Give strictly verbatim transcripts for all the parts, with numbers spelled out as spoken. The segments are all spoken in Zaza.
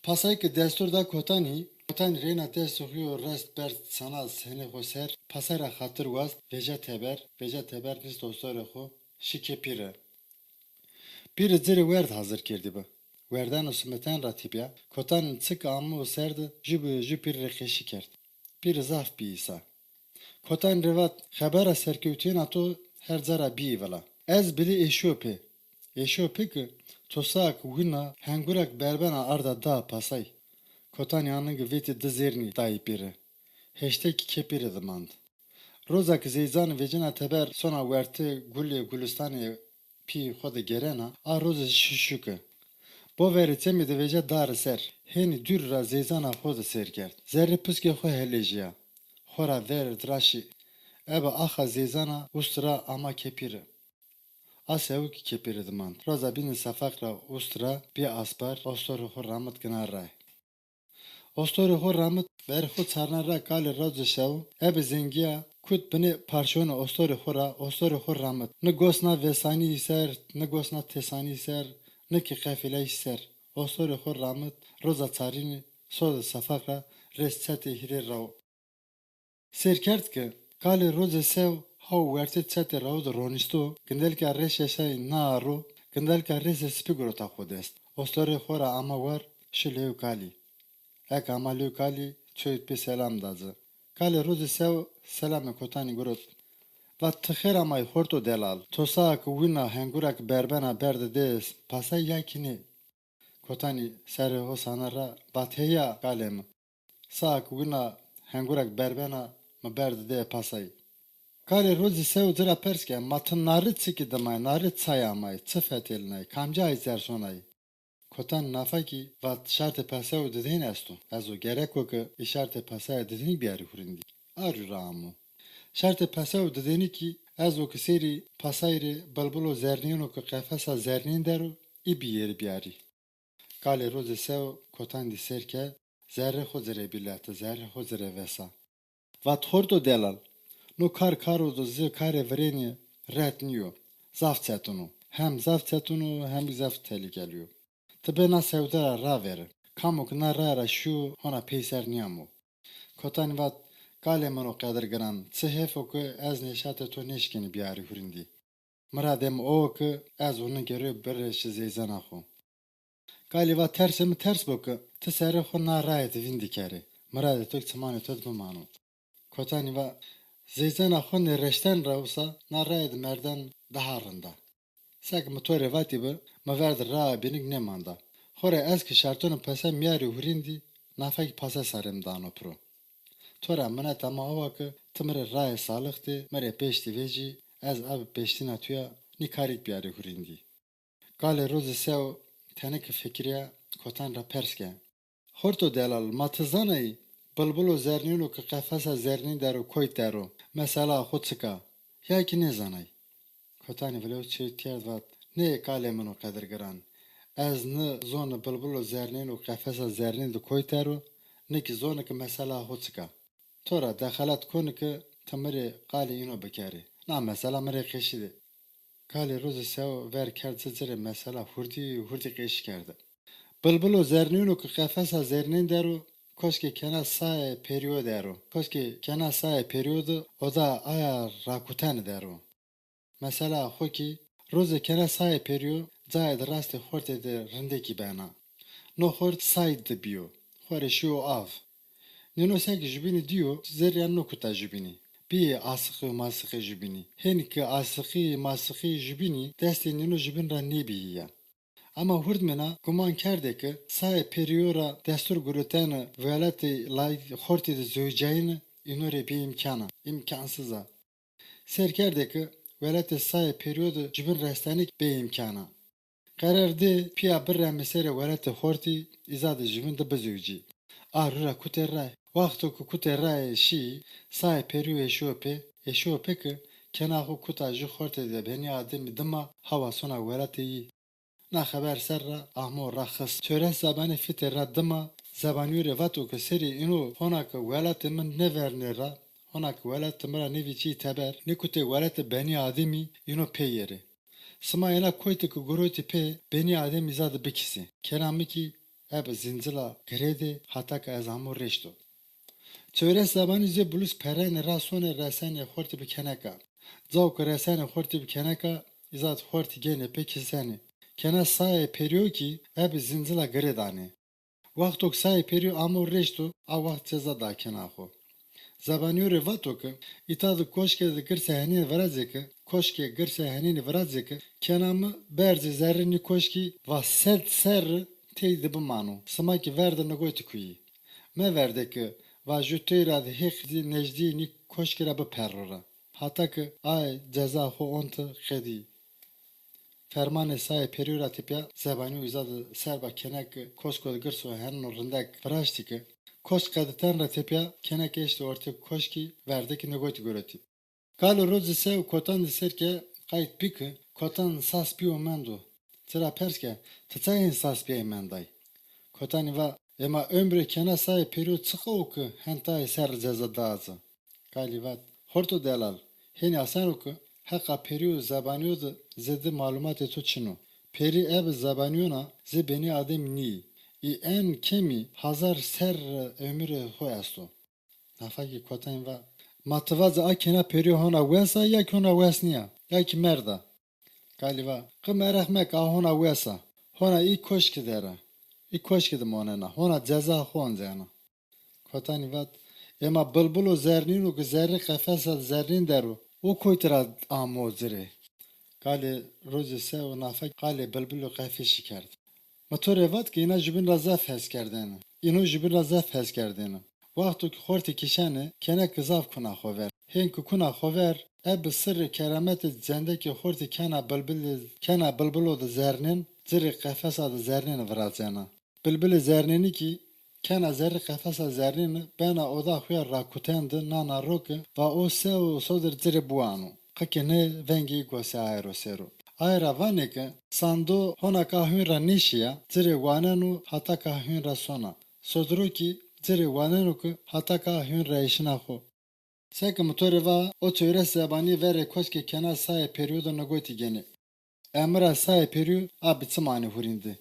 Pasay ki destur da Kotanî, Kotanî reyna destê xo yo rest berd sanaz henê xo ser, pasay ra xatir wast, veca teber, veca teber nist ostorê xo, şî kê pîre. Pîre ci rê werd hazir kerdîbi. Werdeno simiten ra tepîya, Kotanî çik amo ser de jû bi jû pîre rê qeşî kerd. Pîre zaf bîyî sa. Kotanî rê vat, xebera serkewtîyena to her ca ra bîyî vila. Ez bilî êşîyo pê. Êşîyo pê ki to saa ki wina hengurek berbena arda da pasay. Kotanî aningi vêtî di zêrnî dayî pîre. Heştê kî kê pîre de mand. Roza ki zeyzanî vecîna teber sona wertê gulê gulistanê pîyê xo de gêrena, a roze şî şuke. Boverê çemî de veca dare ser, hênî dûrî ra zeyzana xo de sêr kerd. Zerrê piskê xo helejîya. Xo ra verd ra şî. Ebe axa zeyzana ust ra ama kê pîre. A sewikî kê pîre de mand. Roza bîne sefeq ra ust ra bî aspar, ostorê xo ramit gina ray. Ostorê xo ramit, verê xo çarna ra kalê roze sew, ebe zengîya, kut binê parçonê ostorê xo ra, ostorê xo ramit. Ni gos na vêsanîyî ser, ni gos na têsanîyî ser, ni kî qefîleyîş ser. Ostorê xo ramit, roza çarîne, soze sefeq ra, rês çetê hîrê rawo. Sêr kerd ke kalê roze sew hawo wertê çetê rawo de ronîsto, gindelka rêşê sey na ro, gindelka rêşê sipî girota xo dest. Ostorê xo ra ama war, şi lêw kalî. Eke ama lêw kalî, çoyî pê selam da ci. Kalê roze sew selamê Kotanî girot. Vat, ti xêr amay xorto delal. To saa ke wina hengurek berbena berde dê pasay ya kî nê? Kotanî serê xo sana ra vat, heya kalê mi. Saa ki wina hengurek berbena, mi berde dê pasay. Kalê roze sew ci ra pers ke, ma ti na ri çikî dimay, na ri çay amay, çi fetelînay, kamcayî ser sonay? Kotanî nafa kî vat, şartê pasew didên esto. Ez o gereko ke ê şartê pasaya didên biyarî hurindî. A rû ra amo. Şartê pasew didênî kî ez o ke sêrî pasay rê bilbilo zernîyeno ke qefesa zernîyên der o, î biyêrî biyarî. Kalê roze sew Kotanî dî sêr kerd, zerrê xo ci rê bî lete, zerrê xo ci rê vesa. Vat, xorto delal, no kar karo do zê karê virênî ret nîyo. Zaf çetin o. Hem zaf çetin o, hem zaf telîkelî yo. Ti bê na sewde ra ravêre. Kamo ke na raye ra şîyo, hona peyser nîyamo. Kotanî vat, kalê min o qedirgiran, çi hêf o ke ez nêşatê to nêşkenî biyarî hurindî. Miradê mi o ke ez û nigêrê birêşî zeyzena xo. Kalî va, tersê mi ters bo ke ti serê xo na raye de vîndî kerê. Miradê to kî çimanê to de bimano. Kotanî va, zeyzena xo nêreşten ra usa na raye de merden daha rind a. Seke mi to rê vatîbi, mi ver de raye bînik nêmanda. Xo rê ez kî şartonê pese mîyarî hurîndî, nafa kî pase sarê mi dano piro. To ra mineta mi o wa ke ti mi rê raye salix dê, mi rê pêştî vecî, ez ebe pêştîna to ya nî karîk biyarî hurîndî. Kalê roze sew tenike fikirîya, Kotanî ra pers ke. Xorto delal, ma ti zanayî, bilbilo zernîno ke qefesa zernîn der o, koyt der o, mesela xo çik a? Ya kî nêzanay? Kotanî vilewt çêwt kerd vat, nê kalê min o qedirgiran. Ez ni zonê bilbilo zernîno qefesa zernîn de koyt der o, ni kî zonê ke mesela xo çik a. To ra dexelet konî ke ti mi rê qalê îno bikerê. Na mesela mi rê qeşî dê. Kalê roze sew ver kerd ci ci rê mesela hurdî hurdî qeşî kerde. Bilbilo zernîno ke qefesa zernîn der o, koskê kena saê perîyo der o. Koskê kena saê perîyo de oda aya rakutene der o. Mesela xo kî, roze kena saê perîyo, cayê de rastê xortê de rindekî bena. No xort sayd de bîyo, xo rê şîyo av. Nîno seke jubînî dîyo, zerrîya no kuta jubînî. Bîyê asiqî û masiqê jubînî. Hênî ke asiqî, masiqî jubînî destê nîno jubîn ra nêbîyî ya. Ama hurdmêna guman kerdê ke saê perîyo ra destur gurotene welatê lay xortî de zewicayene îno rê bêîmkan a, îmkansiz a. Sêr kerdê ke welatê saê perîyo de jubîn restene kî bêîmkan a. Qerer dê pîya biremê serê welatê xortî, îza de jubîn de bizewicî. A rû ra kutê ray. Wexto ke kutê rayê şî, saê perîyo êşîyo pê, êşîyo pê ke kena xo kuta jû xortê de benî ademî dima hawa sona welatê yî. Na xeber ser ra amo ra xist. Çores zebanê fitê ra dima zebanîyo rê vato ke serê îno hona ke welatê mi nêvernê ra, hona ke welatê mi ra nêvecîyî teber, nêkutê welatê benî ademî îno pê yerê. Sima êna koytê ke gurotî pê benî ademî îza de bikisê. Kena mi kî ebe zîncila girêdê hata ke ez amo rêşto. Çewres zebanî zê bulus perenê ra sonê resenê xortî bi keneka. Cao ke resenê xortî bi keneka, îzad xortî gênê pê kisenê. Kena sayê perîyo kî ebe zîncila girê danê. Wexto ke sayê perîyo amo rêşto, a wext ceza da kena xo. Zebanîyo rê vato ke, îta de koşkê de girsê henîne virazê ke, koşkê girsê henîne virazê ke, kena mi berzê zerrê nî koşkî va sed serre tey de bimano, sima kî ver de nigotî kuyî. Meverdê ke, va ju tey ra de hêq zî nejdîyê nî koşkî ra biperro ra. Hata ke aye ceza xo onte qedî. Fermanê sayê perîyo ra tepîya zebanîyo îza de serba kenek ke koşko de girso henino rindek viraştî ke, koşk qediten ra tepîya kenek eştî ortê koşkî, verde kî nigotî gurotî. Kalê rocê sew Kotan de ser ke qayt bî ke, Kotan sas bîyo mendo. Ci ra pers ke, ti ça hên sas bîyay menday? Kotanî va, ema omrê kena sayê perîyo çiqa o ke hentayê serre ceza da ci? Kalî vat, xorto delal, hênî aseno ke heqa perîyo û zebanîyo de zêde malumatê to çin o. Perî ebe zebanîyona zê benî ademî nîyî. Î en kemî hazar serre omrê xo esto. Nafakê Kotanî va, ma ti vaze a kena perîyo hona wes a ya kî hona wes nîya, ya kî merda? Kalî va, qe mereq meke, a hona wes a. Hona î koşkî der a. Î koşkî de monena. Hona ceza xo oncena. Kotanî vat, ema bilbilo zernîno ke zerrê qefesa de zernîn der o, o kotî ra amo ci rê? Kalê rocê sew nafakî qalê bilbilo qefeşî kerd. Mi to rê vat ke îna jubîn ra zaf hes kerdêne. Îno jubîn ra zaf hes kerdêne. Wexto ke xortî kişenê, kenek zaf kuna xo ver. Hên ke kuna xo ver, ebe sirrê kerametê cendekê xortî kena bilbilê, kena bilbilo de zernên, ci rê qefesa de zernêne virazena. Bilbilê zernênî kî kena zerrê qefesa zernêne, bena oda xo ya rakuten de nana ro ke, va o sew o sodir ci rê biwano. Qe ke nê vengê î gosê aye ro sêro. Aye ra vanê ke, sando hona ka hûn ra nêşîya, ci rê waneno hata ka hûn ra sona. Sodiro kî ci rê waneno ke hata ka hûn ra eşîna xo. Seke mi to rê va, o çewres zebanî verê koşkê kena sayê perîyo de nigotî gênê. Emira sayê perîyo a bi çimanê hurîn de.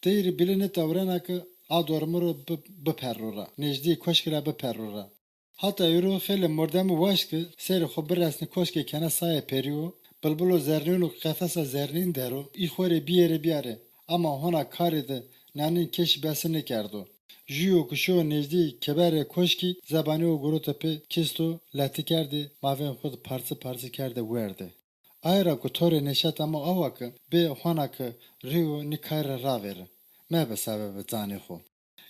Teyî rê bîle nêtewrena ke a dorme ro bi-, biperro ra, nêjdîyê koşkî ra biperro ra. Hata ewro xeylê mordemî waşt ke serê xo biresnê koşkê kena sayê perîyo, bilbilo zernîno ke qefesa zernîn der o, î xo rê bîyerê bîyarê. Ama hona karê de nanîn keşî bese nêkerdo. Jûyo ke şiyo nêjdî keberê koşkî, zebanîyo guroto pê, kîsto, letî kerdê, mavên xo de parçe parçe kerdê werdê. Aye ra ke to rê nêşet amo awa ke, bê hona ke rîyo nî kay ra ravêre. Mebe sebebê canê xo.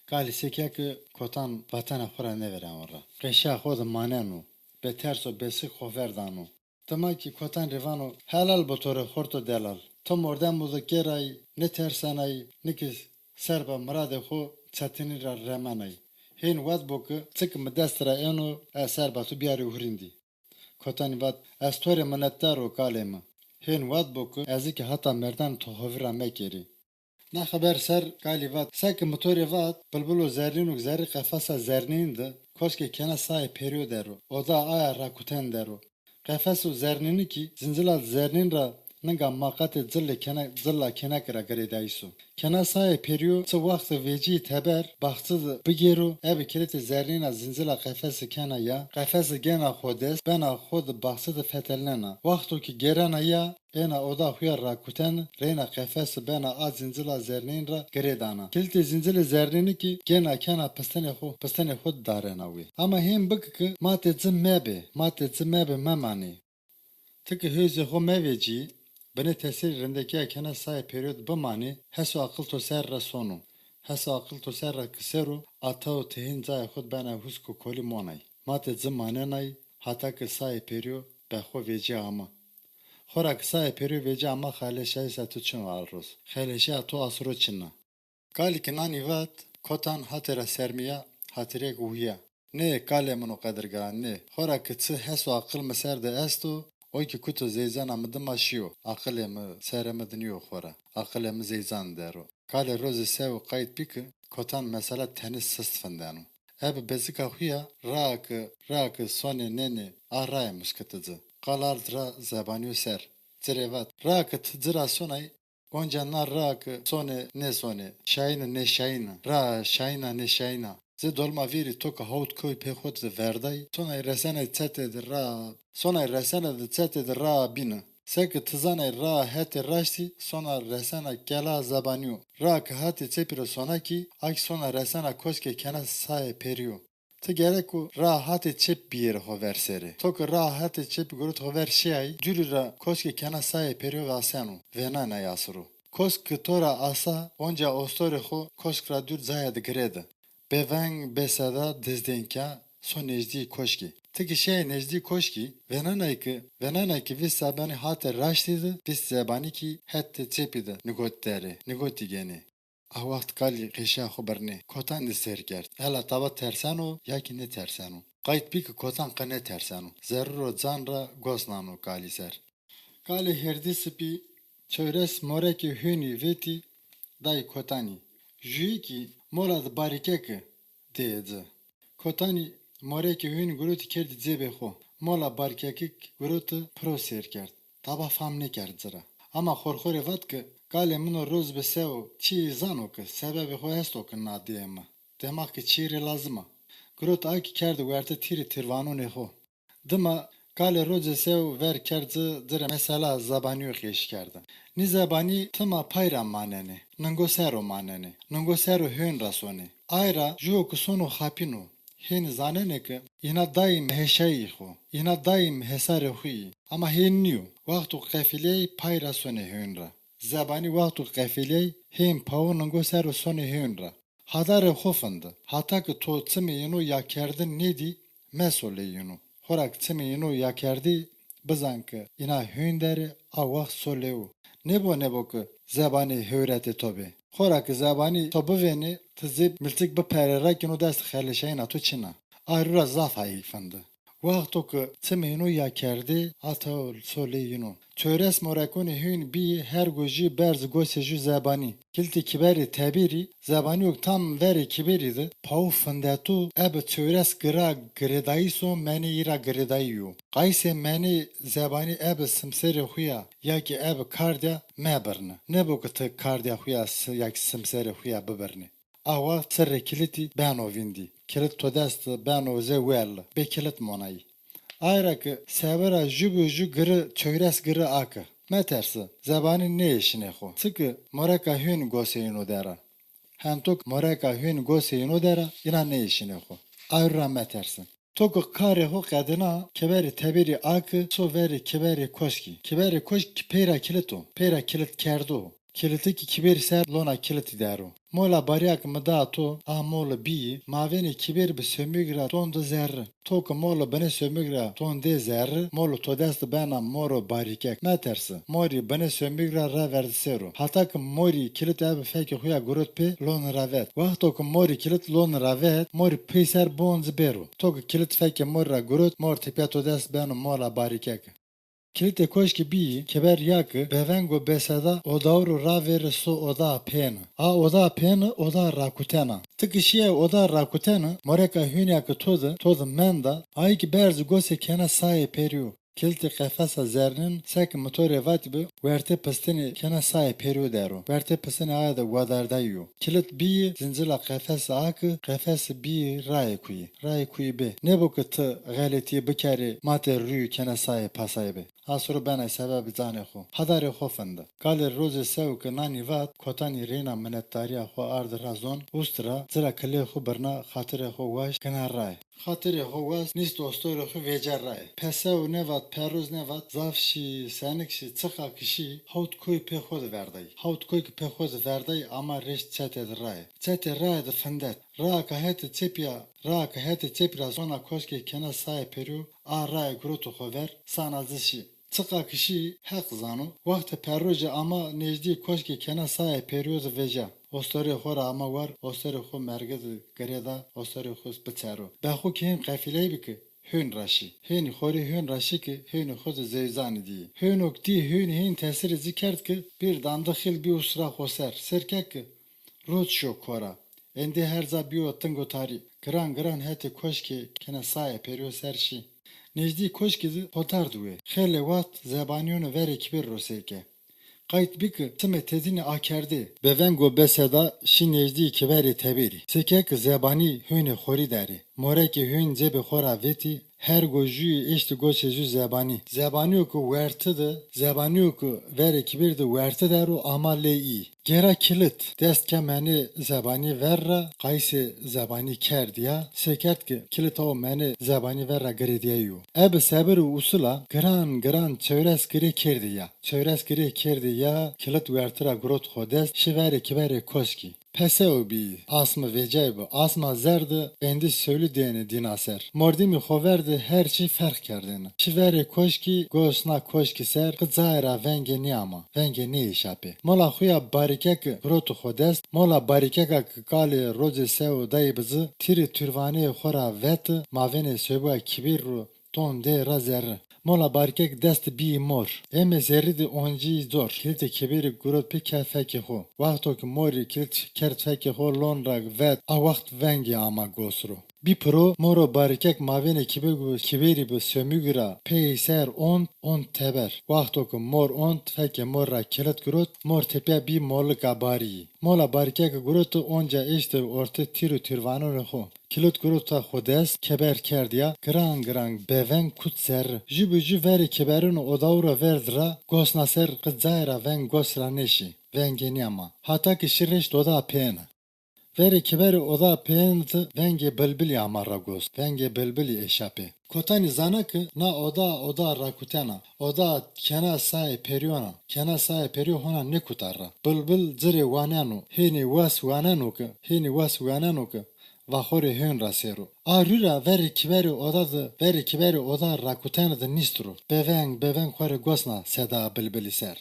Kalî seke ke Kotan vatena xo ra nêvêreno ra. Qeşa xo de maneno. Bêters û bêsik xo ver dano. Dima kî Kotan rê vano, helal bo to rê xorto delal. To mordemo de gêray, nêtersenay, nî kî serba miradê xo çetinî ra remenay. Hên wet bo ke çi ke mi dest ra êno, ez serba to bîyarî hurîndî. Kotanî vat, ez to rê minetdar o kalê mi. Hên wet bo ke ez kî hata merdan to hovî ra mekerî. Na xeber ser kalî vat, seke mi to rê vat, bilbilo zernîno ke zerrê qefesa zernîn de, koşkê kena sayê perîyo der o, oda aya rakuten der o. Qefeso zernînî kî zincila zernîn ra ninga maqatê cilê kene-, cila keneke ra girêdayîs o. Kena sayê perîyo çi wexte vecîyê teber, baxçe de bigêro, ebe kilitê zernîna zincila qefese kena ya, qefese gêna xo dest, bena xo de baxçe de fetelnena. Wexto ke gêrena ya, êna oda xo ya rakuten, reyna qefese bena a zincila zernîn ra girêdana. Kilitê zincilê zernînî kî gêna kena pistinê xo, pistinê xo de darena wê. Ama hên bike ke matê ci mebê, matê ci mebê memanê. Ti ke hêzê xo mevecî, binê tesîrê rindekîya kena sayê perîyo de bimanê, hes û aqil to ser ra sono. Hes û aqil to ser ra ke sero, a taw ti hên cayê xo de bena husk û kolî monay. Matê ci manenay, hata ke sayê perîyo be xo vecîya ama. Xora ke sayê perîyo vecîya ama xayleşayîsa to çin o alroz. Xayleşaya to asiro çin a. Kalî ke nanî vat, Kotan hatê ra sermîya, hatîrêk huya. Nê, kalê min o qedirgiran, nê. Xora ke çi hes û aqil mi ser de esto, o kî kuto zeyzena mi dima şîyo. Aqilê mi serê mi de nîyo xora. Aqilê mi zeyzan der o. Kalê rozê sew qayt bî ke Kotan mesela tenê sist vindeno. Ebe bezika xo ya raa ke, raa ke sonê nênê, a raye mişkiti ci. Qal ard ra zebanîyo ser. Ci rê vat, raa ke ti ci ra sonay, Onca na raa ki sonê nêsonê, şayîn û nêşayîn a. Raa şayîn a nêşayîn a. Zê dolma vîrî to ki hawt koy pê xo de verday, sonay resenay çetê de raa, sonay resenay de çetê de raa bîni. Seki ti zanay raa hetê raştî sona resena kela zebanî yo. Raa ki hetê çepî ra sona kî, a kî sona resena koskê kena sayê perî yo. Ti gereko raa hetê çep bîyerê xo ver serê. To ki raa hetê çepî girot xo ver şîyay, dûrî ra koskê kena sayê perî yo vaseno, vênanay asiro. Kosk ki to ra asa, onca ostorê xo kosk ra dûr cayê de girê di. Bêveng, bêseda, dizdênka, so nêjdîyê koşkî. Ti ki şîyay nêjdîyê koşkî, vênanay ki, vênanay ki vîst zebanî hetê raştî de, vîst zebanî kî hetê çepî de nigot derê, nigotî genê. A wext kalî qêşa xo birnê, kotanî de sêr kerd. Hela taba terseno ya kî nêterseno. Qayt bî ki kotan qe nêterseno. Zerrî ro can ra gos nano kalî ser. Kalê hêrdî sipî çewres morekê hûnî vetî dayî kotanî. Juyî kî mola de barîkeki dêyê ci. Kotanî morekê hûnî girotî kerdî cêbê xo. Mola barîkekik giroti piro sêr kerd. Taba fam nêkerd ci ra. Ama xorxorê vat ki, kalê min o roz bi sew, çîyê zano ki, sebebê xo esto ki na dêyê mi. Demaq ki çîyê rê lazim a. Girot a kî kerdi werte tîrê tîrvanonê xo. Dima kalê rocê sew ver kerd ci, ci rê mesela zebanîyo qêş kerdi. Nî zebanî tima pay ra manenê, ningo ser o manenê, ningo ser o hên ra sonê. Ay ra jûyo ki sono xapîno, hênî zanenê ki îna dayîm heşayî xo, îna dayîm hesarê xo yî. Ama hên nîyo. Wexto qefiley pay ra sonê hên ra. Zebanî wexto qefiley hên pawo ningo ser o sonê hên ra. Hadarê xo findi. Hata ki to çimê yîno yakerdin nêdî, meso lê yîno. Xora ki çimê yîno yakerdî, bizan ki îna hûn der ê, a wext so lê û. Nêbo nêbo ki zebanî hewretê to bê. Xora ki zebanî to bivênê, ti zê milçik biperê ra kî no dest xeleşayîna to çin a. Ay ro ra zaf hayî findi. Wexto ki çimê yîno yakerdê, a tew so lê yîno. Çewres morekonê hûn bîyî, her go jû berzi gosê jû zebanî. Kiltê kiberê tebêrî, zebanîyo tam verê kiberî de pawu findeto, ebe çewres gira girêdayîso menê yî ra girêdayî yo. Qaysê menê zebanî ebe simserê xo ya, ya kî ebe kardya mebirne. Nêbo ki ti kardya xo ya si-, ya kî simserê xo ya bibirnê. A wext sirrê kilitî beno vîndî. Kilit to dest de beno zê wel, bê kilit monayî. Ay ra ki sewe ra jû bi jû giri, çewres giri a ki. Metersi, zebanî nêêşinê xo. Çiki moreka hûn gosê yîno der a. Hento ki moreka hûn gosê yîno der a, îna nêêşinê xo. Ay ra metersi. To ki karê xo qedina, kiberê tebêrî a ki so verê kiberê koşkî. Kiberê koşkî pey ra kilit o, pey ra kilit kerdo. Kiliti kî kibêrî ser lona kilitî der o. Mola barîya ki mi da to, a moli bîyî, mavênê kibêrî bi sumig ra ton di zerri. To ki moli binê sumig ra ton dê zerri, moli to dest di bena moro barîkek. Metersi, morî binê sumig ra raverd ser o. Hata ki morî kilit ebe fekê xo ya girot pê, loni ra vet. Wexto ki morî kilit loni ra vet, morî peyser bonci bêro. To ki kilit fekê morî ra girot, mor tepîya to dest beno mola barîkek. Kilitê koşkî bîyî, kiber ya ki bêveng û bêseda odaw ro ravêrê so oda pêni. A oda pêni, oda rakutena. Ti ki şîyay oda rakuteni, moreka hûnî ya ki to di, to di menda, ayî kî berzi gosê kena sayê perîyo. Kilitê qefesa zerrîn, seki mi to rê vatîbi, wertê pistinê kena sayê perîyo der o. Wertê pistinê aye de wadardayî yo. Kilit bîyî zincila qefesî a ki, qefesî bîyî rayê kuyî. Rayê kuyî bê. Nêbo ki ti xeletîye bikerê, matê rûyî kena sayê pasayî bê. A siro benay sebebê canê xo. Hadarê xo finde. Kalê rozê sew ki nanî vat, kotanî reyna minetdarîya xo ardi ra zon, ust ra, ci ra kilê xo birna, xatirê xo waşt, gina ray. Xatirê xo wast, nîst ostorê xo vêca rae. Pesew nêvat, perroz nêvat, zaf şî, senik şî, çiqa ki şî, hawt koy pê xo de verday. Hawt koy ki pê xo de verday, ama rêşt çetê de rae. Çetê rae de findet. Raa ka hetê çepî ya, raa ka hetê çepî ra sona koşkê kena saê perîyo, a rae giroto xo ver, sana ci şî. Çiqa ki şî, Heq zano. Wextê perrojî ama nêjdîyê koşkê kena saê perîyo de vêca. Ostorê xo ra ama war, ostorê xo mergi de girêda, ostorê xo biçero. Bexo ki hên qefîley bi ki, hên ra şî. Hênî xorî hên ra şî ki, hênî xo de zewzanî dîyî. Hêno ki dî hênî hên tesîrê ci kerd ki, bîr dandi xîl bî ust ra xo ser. Sêr ke ki, rot şîyo kora. Êndî her ca bîyo ting û tarî. Giran giran hetê koşkê kena saê perîyo ser şî. Nêjdî koşkî di kotar di wê. Xeylê wext zebanîyonê verê kibêrî ro sêr ke. Qayt bî ki çimê tedînî akerdê. Bi veng û beseda şî nêjdîyê kiberê tebêrî. Seke ki zebanî hûnê xorî der ê. Morekê hûn cebê xo ra vetî, hergo jûyî eştî gosê jû zebanî. Zebanîyo ki werti de, zebanîyo ki verê kibêrî de werti der o ama lê î. Gera kilit dest ke menê zebanî ver ra, qayîsê zebanî kerdî ya, sêkerd ki kilit aw menê zebanî ver ra girêdîyayo. Ebi sebir û usula giran giran çewres girê kerdî ya. Çewres girê kerdî ya, kilit werti ra girot xo dest, şi verê kiberê koskî. Pesew bî, asmi vecay bi, asma zerdi, êndî sewlî dêni dîna ser. Mordimî xo verdi her çî ferq kerdêni. Şi verê koşkî, gos na koşkî ser, qi cayê ra vengê nêama, vengê nêêşa pê. Mola xo ya barîkeki giroti xo dest, mola barîkeka ki kalê rocê sew dayî bi ci, tîrî tûrvaneyê xo ra veti, mavênê sewbîya kibîr ro ton dê ra zerri. Mola barîkek dest bîyî mor. Êmê zerrî di oncî cor. Kilitê kibêrî girot pê ke fekê xo. Wexto ki morî kilit kerd fekê xo lon ra vet, a wext vengê ama gos ro. Bî piro, moro barîkek mavênê kibê-, kibêrî bi sewmûgî ra peyser ont, ont teber. Wexto ki mor ont, fekê mor ra kilit girot, mor tepîya bî molika barîyî. Mola barîkeki giroti onca eşti ortê tîr û tîrvanonê xo. Kilit girota xo dest, keber kerdî ya, giran giran beveng kut zerri. Jû bi jû verê keberûnê odaû ra verdi ra, gosna ser qi cayê ra veng gos ra nêşî, vengê nêama. Hata ki şi reşt oda peyêne. Verê keberê oda peyêne di vengê bilbilî ama ra gos, vengê bilbilî êşa pê. Kotanî zana ki na oda, oda rakutena, oda kena sayê perîyon a, kena sayê perîyo hona nêkuta ra. Bilbil ci rê waneno, hênî wes waneno ki, hênî wes waneno ki, va xo rê hên ra sêro. A rû ra verê kiberê oda di, verê kiberê oda rakutene di nîst ro. Beveng, beveng xo rê gosna sedaya bilbilî ser.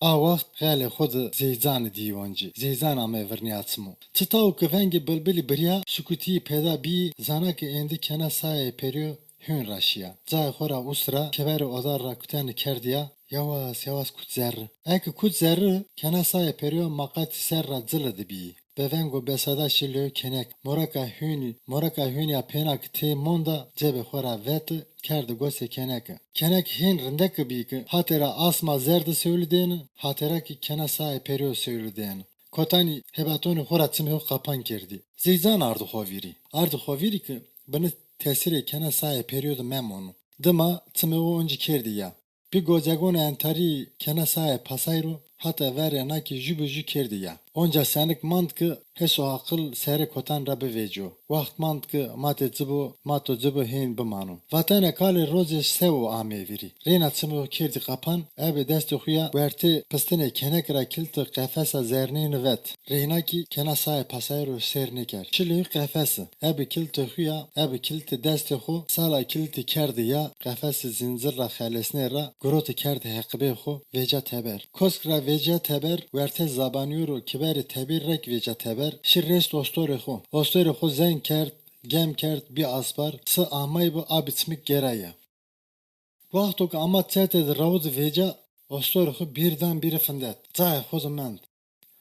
A wext xeyalê xo di Zeycanî dîyî oncî. Zeycan amê virnîya çimo. Çitaw ki vengê bilbilî birîya, sukutîyî peyda bîyî, zana ki êndî kena sayê perîyo hûn ra şîya. Cayê xo ra ust ra, keberê oda rakutene kerdî ya, yawas yawas kut zerri. Eki kut zerri, kena sayê perîyo maqatî ser ra cili di bîyî. Beveng û beseda şi lewê kenek. Moreka hûnî, moreka hûnî ya pêna ki tê monda cebê xo ra veti, kerdi gosê keneki. Kenek hên rindeki bî ki hatê ra asma zerdi sewlî dêni, hatê ra ki kena sayê perîyo sewlî dêni. Kotanî hebatonê xo ra çimê xo qapan kerdî. Zeycan ardi xo vîrî. Ardi xo vîrî ki bini tesîrê kena sayê perîyo di memono. Dima çimê xo oncî kerdî ya. Bî gocegonê entarî kena sayê pasay ro, hata verê na ki jû bi jû kerdî ya. Onca senik mand ki hes û aqil serê Kotan ra bivêco. Wext mand ki matê ci bo, mato ci bo hên bimano. Vatene kalê rocê sewo amê vîrî. Reyna çimê xo kerdî qapan, ebe destê xo ya wertê pistinê kenek ra kiltê qefesa zernêni vet. Reyna kî kena sayê pasayî ro sêr nêkerd. Şi lewî qefesi. Ebe kiltê xo ya, ebe kiltê destê xo, sala kiltî kerdi ya, qefesî zincir ra xelesnê ra, giroti kerdi heqibê xo, vêca teber. Kosk ra vêca teber, wertê zabanîyo ro kiberê tebêr ra kî vêca teber, şi rêst ostorê xo. Ostorê xo zeng kerd, gem kerd, bî aspar, si amay bi a bi çimik gêra ya. Wexto ke ama çetê di rew di vêca, ostorê xo bîrdenbîre findet, cayê xo di mend.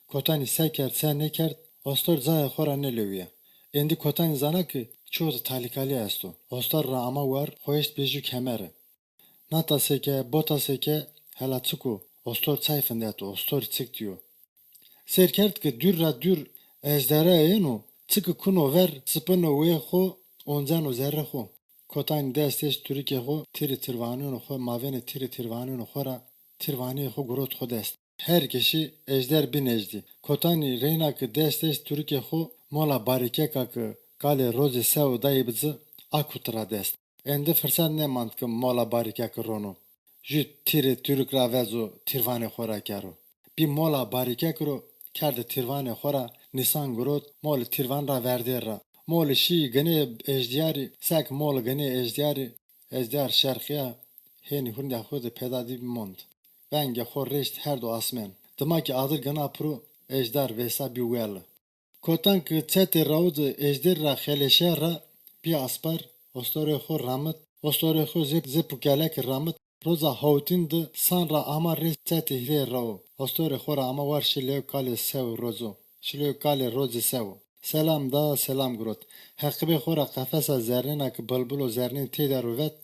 Kotanî se kerd se nêkerd, ostor cayê xo ra nêlewîya. Êndî Kotanî zana ki ço di talîkalî esto. Ostor ra ama war, xo eşt pê jû kemere. Nata seke, bota seke, hela çik o, ostor çay findeto, ostor çik dîyo. Sêr kerd ki dûr ra dûr ejderha êno, çiki kuno ver, sipino wê xo, onceno zerrê xo. Kotanî dest eşt tûrikê xo, tîrî tîrvanûnê xo, mavênê tîrî tîrvanûnê xo ra tîrvaneyê xo girot xo dest. Her ke şî ejder bî nejdî. Kotanî reyna ki dest eşt tûrikê xo, mola barîkeka ki kalê rocê sew dayî bi ci, a kuti ra dest. Êndî firset nêmand ki mola barîkeki rono. Jû tîrê tûrik ra vezo tîrvanê xo ra kero. Bî mola barîkeki ro kerde tîrvanê xo ra, nîsan girot, molî tîrvan ra verdê ra. Molî şî ginê ejdîyarî, sek molî ginê ejdîyarî, ejdîyar şerqîya, hênî hurndîya xo de peyda dî mond. Vengê xo rêşt herdo asmên. Dima kî adir gina piro, ejdar vêsa bî weli. Kotan ki çetê rew di ejder ra xeleşe ra, bî aspar, ostorê xo ramit, ostorê xo zê, zê pukeleki ramit, roza hawtin di san ra ama rê çetê hîrê rew. Ostorê xo ra ama war şi lewê kalê sew rozo, şi lewê kalê rocê sew. Selam da, selam girot. Heqibê xo ra qefesa zernêna ki bilbilo zernên têde ro vet,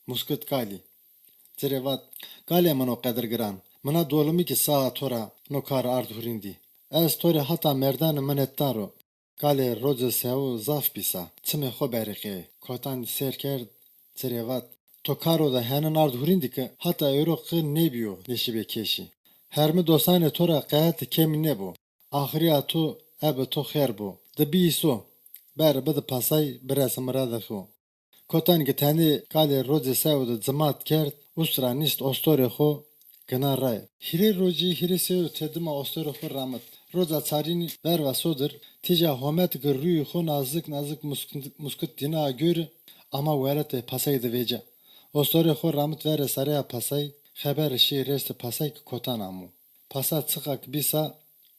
muskit kalî. Ci rê vat, kalê min o qedirgiran, Mina dolimi ki saa to ra no kar ard hurîndî. Ez to rê hata merdane minetdar o. Kalê roce sewo zaf bî sa. Çimê xo berîqê. Kotanî sêr kerd, ci rê vat: To karo de henin ard hurîndî ki hata êro qi nêbîyo nêşîbê kêşî. Hermi dosanê to ra qehetî kêmî nêbo. Axirîya to ebe to xêr bo. Di bîyî so. Beri bidi pasay, biresi miradê xo. Kotanî ki tenê kalê rocê sewo de cimat kerd, ust ra nîst ostorê xo gina ray. Hîrê rocî, hîrê sewo tedima ostorê xo ramit. Roca çarînî verva sodir, tîja hometi ki rûyê xo nazik nazik muskit, muskit dîna gori, ama weretê pasay de vêca. Ostorê xo ramit verê sareya pasay, xeberi şî rêstê pasay ki Kotan amo. Pasa çiqa ki bî sa,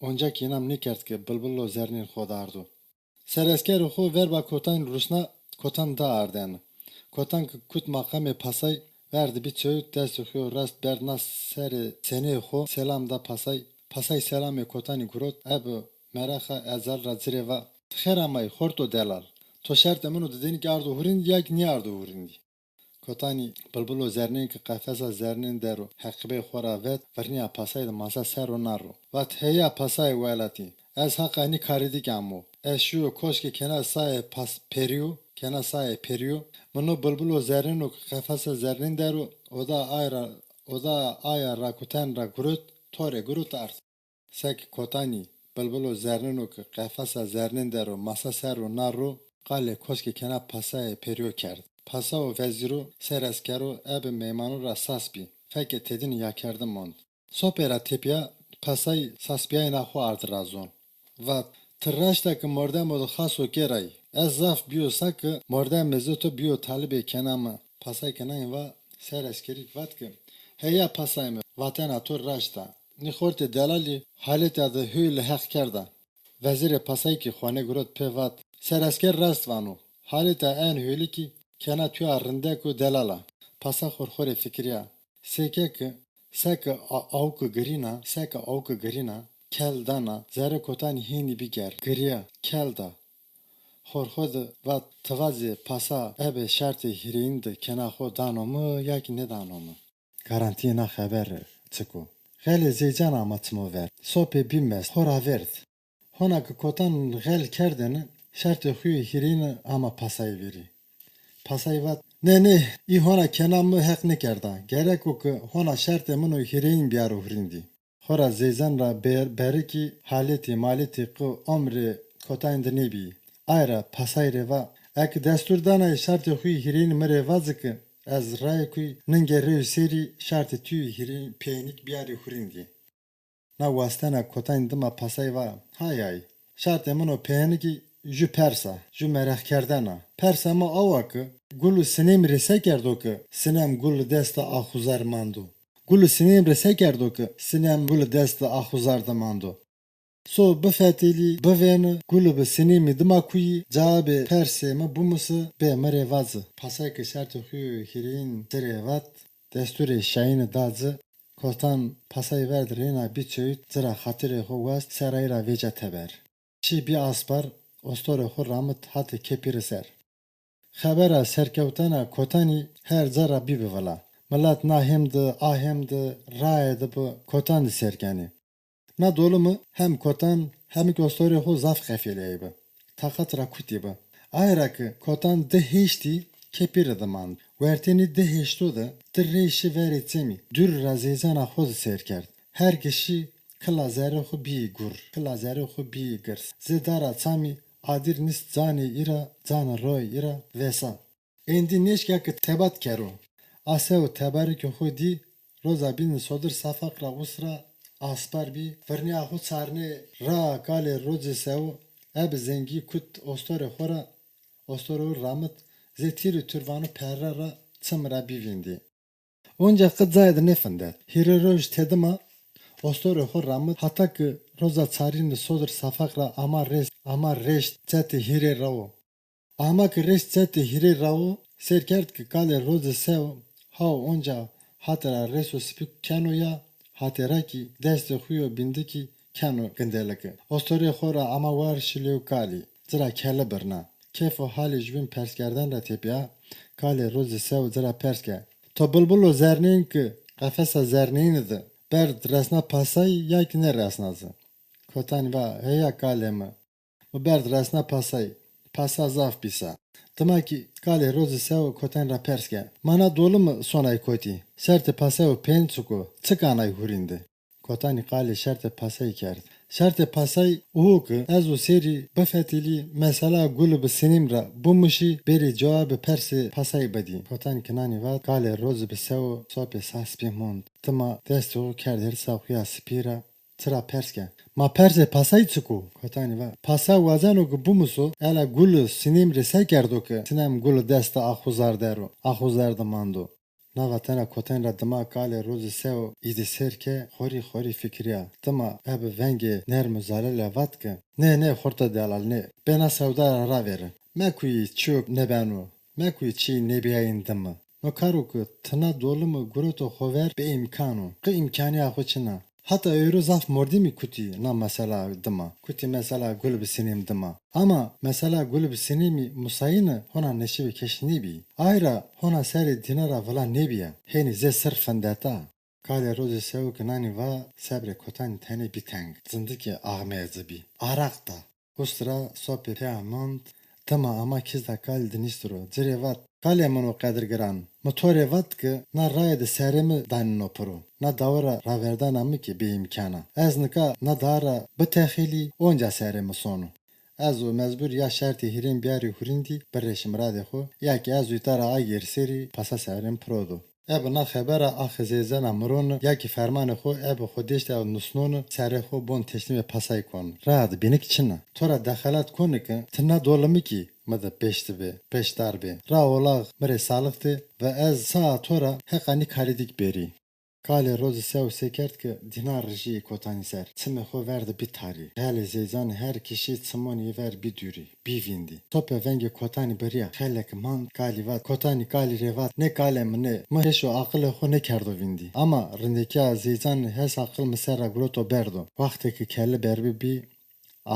onca ki înam nêkerd ki bilbilo zernîn xo de ardo. Sereskerê xo verba Kotanî rusna, Kotan da ardeni. Kotan ki kut maqamê pasay, verdi bî çewt, destê xo yo rast berd na serê seneyê xo, selam da pasay. Pasay selamê Kotanî gurot, ebi meraxa ezal ra ci rê va: Ti xêr amay, xorto delal. To şertê mino didênî ki ardo hurîndî ya ki nêardo hurîndî? Kotanî bilbilo zernên ki qefesa zernên der o heqîbey xo ra vet, virnîya pasay de masa ser ro na ro. Vat: Heya pasayê welatî, ez haqa nî karî dî ki amo. Ez şîyo koşkê kena sayê pas-, perîyo, kena sayê perîyo. Mi no bilbilo zernên o ki qefesa zernên der o, oda ay ra, oda aya rakuten ra gurot, to rê gurot ard. Seki Kotanî bilbilo zerneno ki qefesa zernên der o masa ser ro na ro, qalê koskê kena pasayê perîyo kerd. Pasawo vezîro, sereskero, ebi meymano ra sas bî. Fekê tedînî yakerdi mond. Sopê ra tepîya pasay sasbîyayîna xo ardi ra zon. Vat: Ti raşta ki mordemo de xaso kêray. Ez zaf bîyo sa ki mordemê zê to bîyo talibê kena mi. Pasay ki nayîn va, sereskerî ki vat ki: Heya pasay mi, vatena to raşt a. Nî xortê delalî halêta de hûy li heq kerda. Vezîrê pasay kî xo nêgurot pê vat: Seresker rast vano. Halêta en hûylî kî kena tuya rindek û delal a. Pasa xo rê xo rê fikirîya. Seke ki, seke a-, awki girîna, seke awki girîna, kel dana, zerrê Kotanî hênî bî germ. Girîya, kel da. Xo rê xo de vat: Ti vazê pasa ebe şertê hîrêyîn de kena xo dano mi ya kî nêdano mi? Garantîyê na xebere çik o? Xelê Zeycan ama çimo ver. Sopê bî mest, xo ra vêrd. Hona ki Kotan xel kerdêne, şertê xo yê hîrêyîne ama pasayî vîrî. Pasayî vat: Nê, nê, î hona kena mi heq nêkerda. Gerek o ki hona şertê mino hîrêyîn bîyaro hurîndî. Xora Zeycan ra ber-, berikî halêtî malêtî qi omrê Kotanî de nêbîyî. Ay ra pasay rê va: Eki destûr danay şertê xo yê hîrêyîn mi rê vazi ki ez rayê kuy ningê rey û sêrî şertê tu yê hîrêyîn peyênik bîyarî hurîndî. Na wastena Kotanî dima pasay va: Hay hay, şertê mino peyênikî ju pers a, ju merexkerden a. Persa mi awa ki gul û sinêm rê se kerdo ki sinem gul desta axuzar mando? Gul û sinêm rê se kerdo ki sinem gul desta axuzar de mando? So bifetelî, bivêni, gulî bi sinîmî dima kuyî, cewabê persê mi bimusi, bê mi rê vazi. Pasay ke şertê xo yê hîrêyîn ci rê vat, destûrê şayînî da ci. Kotan pasay verd reyna bî çewt, ci ra xatirê xo wast, serayî ra vêca teber. Şî bî aspar, ostorê xo ramit hatê kepîrî ser. Xebera serkewtena Kotanî her ca ra bîbi vila. Milet na hêm di, a hêm di, raye di bi Kotan di sêr kenê. Na dolimi hem Kotan hem kî ostorê xo zaf qefêlîyayî bi. Taqet ra kutî bi. Aye ra ki Kotan di hêştî kepîrî di mand. Wertê nî di hêşto de di rey şi verê çemî. Dûrî ra zeyzena xo di sêr kerd. Her ki şî kila zerrê xo bîyî gur, kila zerrê xo bîyî girs. Zê dara çamî adîr nîst canê î ra, canê royê î ra vêsa. Êndî nêşkîya ki tebat kero. A sew tebarikê xo dî, roza bînî sodir safaq ra ust ra aspar bî, virnîya xo çarnê ra kalê rocê sew, ebi zengî kut ostorê xo ra, ostorê xo ramit, zê tîr û turvano perra ra çim ra bî vîndî. Onca qi cayê de nêfindet. Hîrê roj tedima ostorê xo ramit, hata ki roza çarînî sodir safaq ra ama rêşt, ama rêşt çetê hîrê rawo. Ama ki rêşt çetê hîrê rawo, sêr kerd ki kalê rocê sew hawo onca hatê ra rêso sipî keno ya, hatê ra kî destê xo yo bîndikî keno gindeliki. Ostorê xo ra ama war şilê û kalî, ci ra kele birna. Kêf û halê jubîn perskerden ra tepîya, kalê rocê sew ci ra pers ke: To bilbilo zerneyîn ki qefesa zerneyînî di Berd resna pasayî ya kî nêresna ci? Kotanî va, heya kalê mi. Mi berd resna pasayî. Pasa zaf bî sa. Dima kî kalê rozî sew Kotanî ra pers kerd. Ma na dolimi sonay kotî? Şertê pasayo pên çik o? Çik anay hurîn de? Kotanî qalê şertê pasayî kerd. Şertê pasayî uhu ki ez û Sêrî bifetilî mesela Guli bi Sinîm ra bimuşî, bêrî cewabê persê pasayî bidî. Kotanî ki nanî vat, kalê rozî bi sew sopê sas bî mond. Dima destê xo kerd hêrsa xo ya sipî ra, ci ra pers kerd. Ma persê pasayî çik o? Kotanî va, pasa wazeno ki bimuso, ela Guli Sinîm rê se kerdo ki Sinîm Guli dest de axuzar der o, axuzar de mando. Na vatena Kotanî ra dima kalê rozî sew îdî sêr ke, xorî xorî fikirîya. Dima ebi vengê nerm û zalele vat ki, nê, nê, xorto delal, nê. Bê na sewda ra ravêri. Mekuyî çîyo nêbeno. Mekuyî çîyî nêbîyayîn dimi. No karo ki ti na dolimi gureto xo ver bêîmkan o. Qe îmkanîya xo çin a. Heta ewro zaf mordemî kutî na mesela dima. Kutî mesela Guli bi Sinîm dima. Ama mesela Guli bi Sinîmî musayîne hona neşîbê keşî nêbî. Ay ra hona serê dîna ra vila nêbîya. Hênî zê sir findeta. Kalê rozê sew ki nanî va, sebrê Kotanî tenê bî teng. Zindikê axmeyê ci bî. Araq da. Ust ra sopê pêa mond, dima ama kîzda kalî di nîst ro. Ci rê vat, kalê min o qedirgiran, mi to rê vat ki na raye de serê mi danîno piro. Na dawe ra raverdana mi kî bêîmkan a. Ez nika na dawe ra bitexelî, onca serê mi sono. Ez o mecbur ya şertê hîrên biyarî hurîndî, birêşî miradê xo, ya kî ez o îta ra agêrî serî, pasa serê mi piro do. Ebi na xebera axê zeyzena mironi, ya kî fermanê xo ebi xo deştê ew nusnoni, serê xo bon teşlîmê pasay kon. Raya di bînik çin a. To ra dexelat koni ki ti na dolimi kî mi di pêşti bê, pêşdar bê. Ra olax mi rê salix dê ve ez saa to ra heqa nî karî dîk bêrî. Kalê rozî sew sêkerd ki dîna rijîyê Kotanî ser. Çimê xo ver di bî tarî. Xelê zeyzanê her kişî çimonî ver bî dûrî, bî vîndî. Sopê vengê Kotanî birîya. Xelê ki mand kalî vat, Kotanî kalî rê vat, nê kalê mi nê. Mi hêş û aqilê xo nêkerdo vîndî. Ama rindekîya zeyzanê hes aqil mi ser ra gureto berdo. Wextê ki keli berbî bî,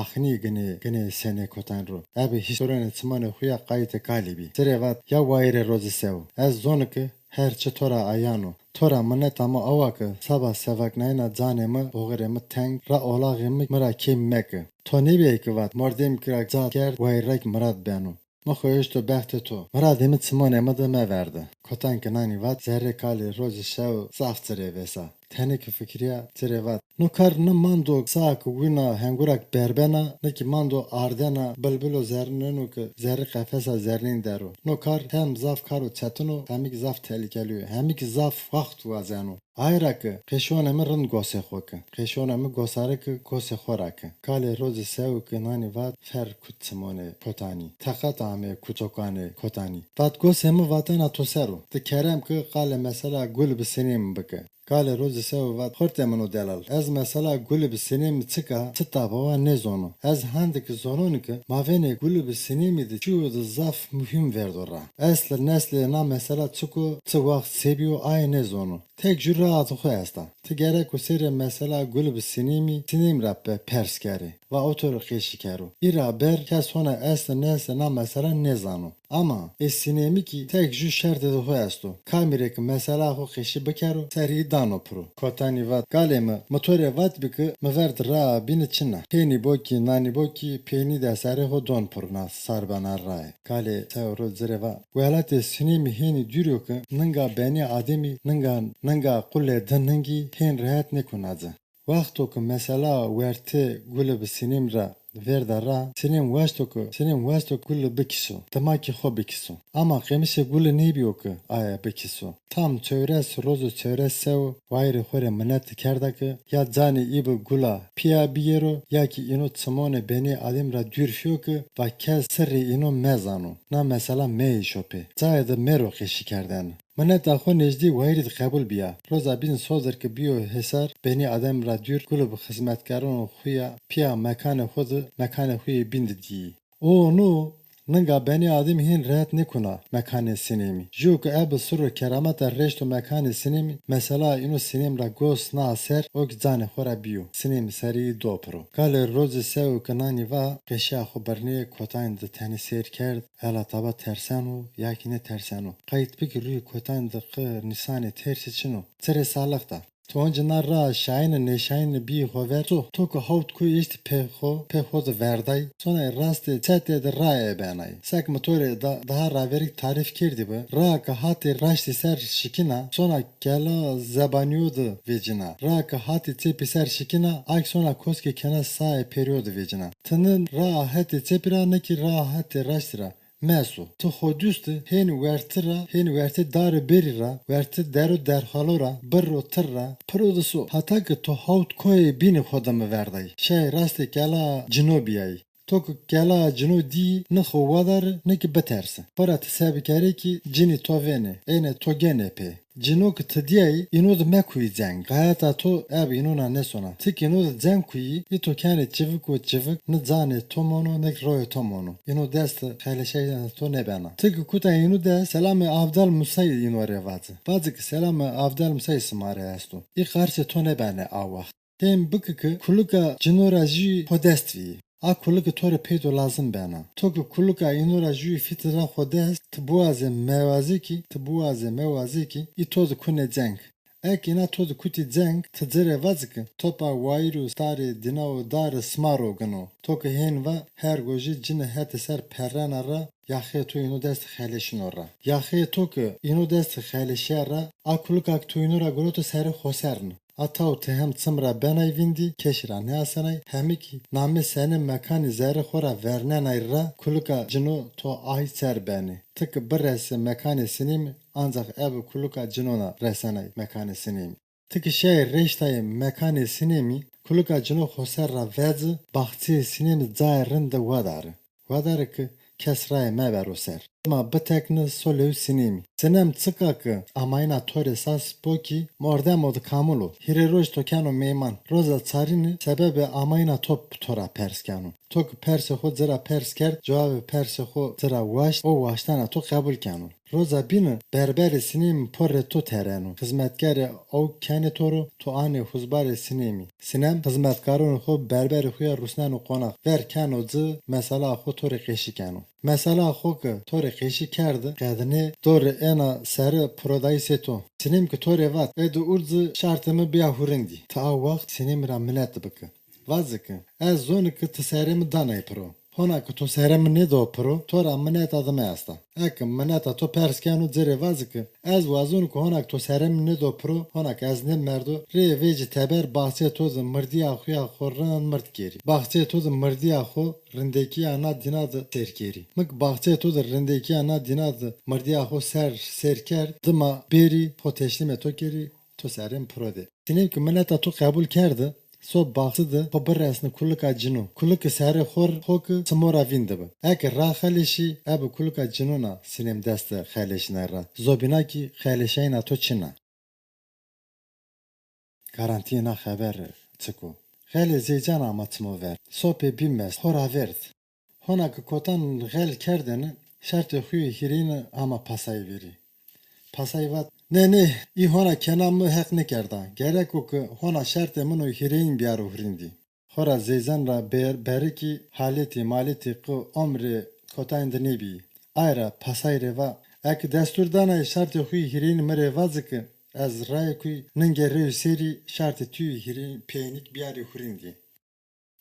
axnî ginê, ginê senê Kotanî ro. Ebi hîstorenê çimonê xo ya qayîtê kalî bî. Ci rê vat, ya wayîrê rozî sew. Ez zoni ki her çi to ra ayan o. To ra mineta mi awa ki seba sevaknayena canê mi, oxirê mi teng, ra olaxê mi mi ra kêm meki. To nêbîyay ki vat, mordemî ki ra ca kerd, wayîrek mirad beno. Mi xo eşto bextê to. Miradê mi çimonê mi de meverdi. Kotanî ki nanî vat, zerrê kalê rozî sew zaf ci rê vêsa. Tenê ki fikirîya, ci rê vat, no kar ni mando saa ki wina hengura ki berbena, ni kî mando ardena bilbilo zerrneno ki zerrî qefesa zerrnîn der o. No kar hem zaf karo çetin o, hemî kî zaf telîkelî yo, hemî kî zaf wext wazeno. Aye ra ki qeşonê mi rind gosê xo ki. Qeşonê mi gosare ki gosê xo ra ki. Kalê rozî sew ki nanî vat, fer kut çimonê Kotanî. Teqet amê kutokanê Kotanî. Vat, gosê mi vatena to ser o. Ti kerem ki qalê mesela Guli bi Sinîm biki. Kalê rozî sew vat, xortê min o delal. Ez mesela Guli bi Sinîm çik a, çi tabi wa nêzono. Ez hende ki zononi ki mavênê Guli bi Sinîmî de çîyo de zaf muhîm verdo ra. Esl neslê na mesela çik o, çi wext se bîyo, aye nêzono. Tek jû raa di xo esta. Ti gereko sêrê mesela Guli bi Sinîmî, Sinîm ra pe-, pers kerê. Va o to rê qeşî kero. Î ra ber kes hona esl neslê na mesela nêzano. Ama ê Sinêmî kî tek jû şertê di xo esto. Kamî rê ki mesela xo qeşî bikero, serî dano piro. Kotanî vat, kalê mi, mi to rê vatbî ki mi ver di raa bîni çin a. Hênî bo kî, nanî bo kî, peynî de serê xo don piro na sarbena raye. Kalê sew ro ci rê va, welatê Sinêmî hênî dûr o ki ninga benî ademî, ninga, ninga qulê di ningî hên rehet nêkuna ci. Wexto ki mesela wertê Guli bi Sinîm ra vêrda ra, Sinîm waşto ki, Sinîm waşto ki Guli bikiso, dima kî xo bikiso. Ama qemisê Guli nêbîyo ki aye bikiso. Tam çewres roz û çewres sew wayîrê xo rê minet di kerda ki ya canê î bi Gula pîya bigêro ya kî îno çimonê benî adem ra dûr fîyo ki va kes sirrê îno mezano. Na mesela meyê şopê. Cayê di mêro qeşî kerdene. Mineta xo nêjdî wayîrî di qebul bîya. Roza bîn sodir ki bîyo hêsar, benî adem ra dûr, Guli bi xizmetkaronê xo ya pîya mekanê xo di, mekanê xo yê bîn di dîyî. O no, ninga benî adem hên rehet nêkuna mekanê Sinêmî. Jû ki ebi sirr û kerameta reşto mekanê Sinêmî, mesela îno Sinêm ra gos na ser, o ki canê xo ra bîyo. Sinêmî serî do piro. Kalê rozî sew ki nanî va, qeşîya xo birnê, Kotanî di tenê sêr kerd, ela taba terseno ya kî nêterseno. Qayît bikî rûyê Kotanî di qi nîsanê tersî çin o. Ci rê salix da. To onca na raa şayîne nêşayîne bîyî xo ver, so to ki hawt koy eştî pê xo, pê xo de verday, sonay rastê çetê de raye benay. Sek mi to rê da-, daha raverî tarîf kerdî bi, raa ki hatê raştî ser şikîna, sona kela zebanîyo de vecîna. Raa ki hatê çepî ser şikîna, a ki sona koskê kena saê perîyo de vecîna. Ti ni raa hetê çepî ra, ni kî raa hetê raştî ra. Meso, ti xo dust di, hêni werti ra, hêni wertê dari berî ra, wertê dero derxalo ra, birro tir ra, piro di so. Hata ki to hawt koyê bînî xo de mi verday. Şay rastê kela cino bîyay. To ki kela cino dîyî, ni xo wadari, ni ki bitersi. Xora ti se bikerê ki cinî to vênê, ênê to gênê pê. Cino ki ti dîyayî, îno di mekuyî ceng. Qayeta to eb înona nêsona. Ti ki îno di ceng kuyî, î to kenê çivik û çivik, ni canê to mono, ni ki royê to mono. Îno dest xeleşeyna to nêbena. Ti ki kuta îno de selamê Avdal Musayî îno rê vaci. Vaci ki selamê Avdal Musayî sima rê esto. Î qarsê to nêbenê a waxt. Hên biki ki kulika cino ra jûyî xo dest vîyî. A kuliki to rê peydo lazim bena. To ki kulika îno ra jûyî fîti ra xo dest, ti biwazê mewazê kî, ti biwazê mewazê kî, î to di kunê ceng. Eki îna to di kutî ceng, ti ci rê vaci ki, topa wayîr û starê dîna û dari sima ro gino. To ki hên va, her gojî cini hetê ser perrena ra, yaxeyê to îno dest xeleşîno ra. Yaxeyê to ki îno dest xeleşîya ra, a kulika ki to îno ra guroto serê xo ser ni. A taw ti hem çim ra benay vîndî, keşî ra nêasenay, hemî kî namê senê mekanî zerrê xo ra vernenay ra, kulika cino to ay ser benê. Ti ki biresê mekanê Sinêmî, ancax ebe kulika cinona resenay mekanê Sinêmî. Ti ki şiyay reştayê mekanê Sinêmî, kulika cino xo ser ra veci, baxçeyê Sinêmî cayê rind de wadari. Wadari ki kes raye mebero ser. Dima bitekni so lewê Sinêmî. Sinem çika ki amayîna to rê sas bo kî mordemo di kamil o. Hîrê roj to keno meyman. Roza çarîni sebebê amayîna to to ra pers keno. To ki persê xo ci ra pers kerd, cewabê persê xo ci ra waşt, o waştena to qebul keno. Roza bîni berberê Sinêmî porê to tereno. Xizmetkarê awk kenê to ro, to anê huzbarê Sinêmî. Sinem xizmetkaronê xo berberê xo ya rusneno qonax. Ver keno ci, mesela xo to rê qeşî keno. Mesela xo ki to rê qeşî kerdi, qedinê dorê êna seri pirodayîsê to. Sinem ki to rê vat, ê di urzi şartê mi bîya hurindî. Ti a waxt Sinemî ra minet biki. Vazi ki, ez zoni ki ti serê mi danay piro. Hona ki to serê mi nêdo piro, to ra mineta di mi esta. Eki mineta to pers keno, ci rê vazi ki, ez wazon ki hona ki to serê mi nêdo piro, hona ki ez nêmerdo, rê vêci teber baxçeyê to di mirdîya xuya xo rind mird kerî. Baxçeyê to di mirdîya xo rindekîya na dîna di sêr kerî. Mi ki baxçeyê to di rindekîya na dîna di mirdîya xo ser, sêr kerd, dima bêrî xo teşlîmê to kerî, to serê mi piro dê. Sinem ki mineta to qebul kerdi, so baxçi di xo biresni kulika cino. Kuliki serê xo r-, xo ki çimo ra vîndi bi. Eki raxelişî, ebi kulika cinona Sinem dest de xeleşînay ra. Zobîna kî xeleşeyna to çin a. Garantîyê na xeber çik o? Xelê Zeycan ama çimo ver. Sopê bî mest, xo ra vêrd. Hona ki Kotan xel kerdêne, şertê xo yê hîrêyîne ama pasayî verî. Pasayî vat, nê, nê, î hona kena mi heq nêkerda. Gerek o ki hona şertê min o hîrêyîn bîyaro hurîndî. Xora Zeycan ra ber-, berikî haletî maletî qi omrê Kotanî de nêbîyî. Ay ra pasayî rê va, eki destûr danay şertê xo yê hîrêyîn mi rê vazi ki, ez rayê kuy ningê rêw sêrî şertê tu yê hîrêyîn peyênik bîyarî hurîndî.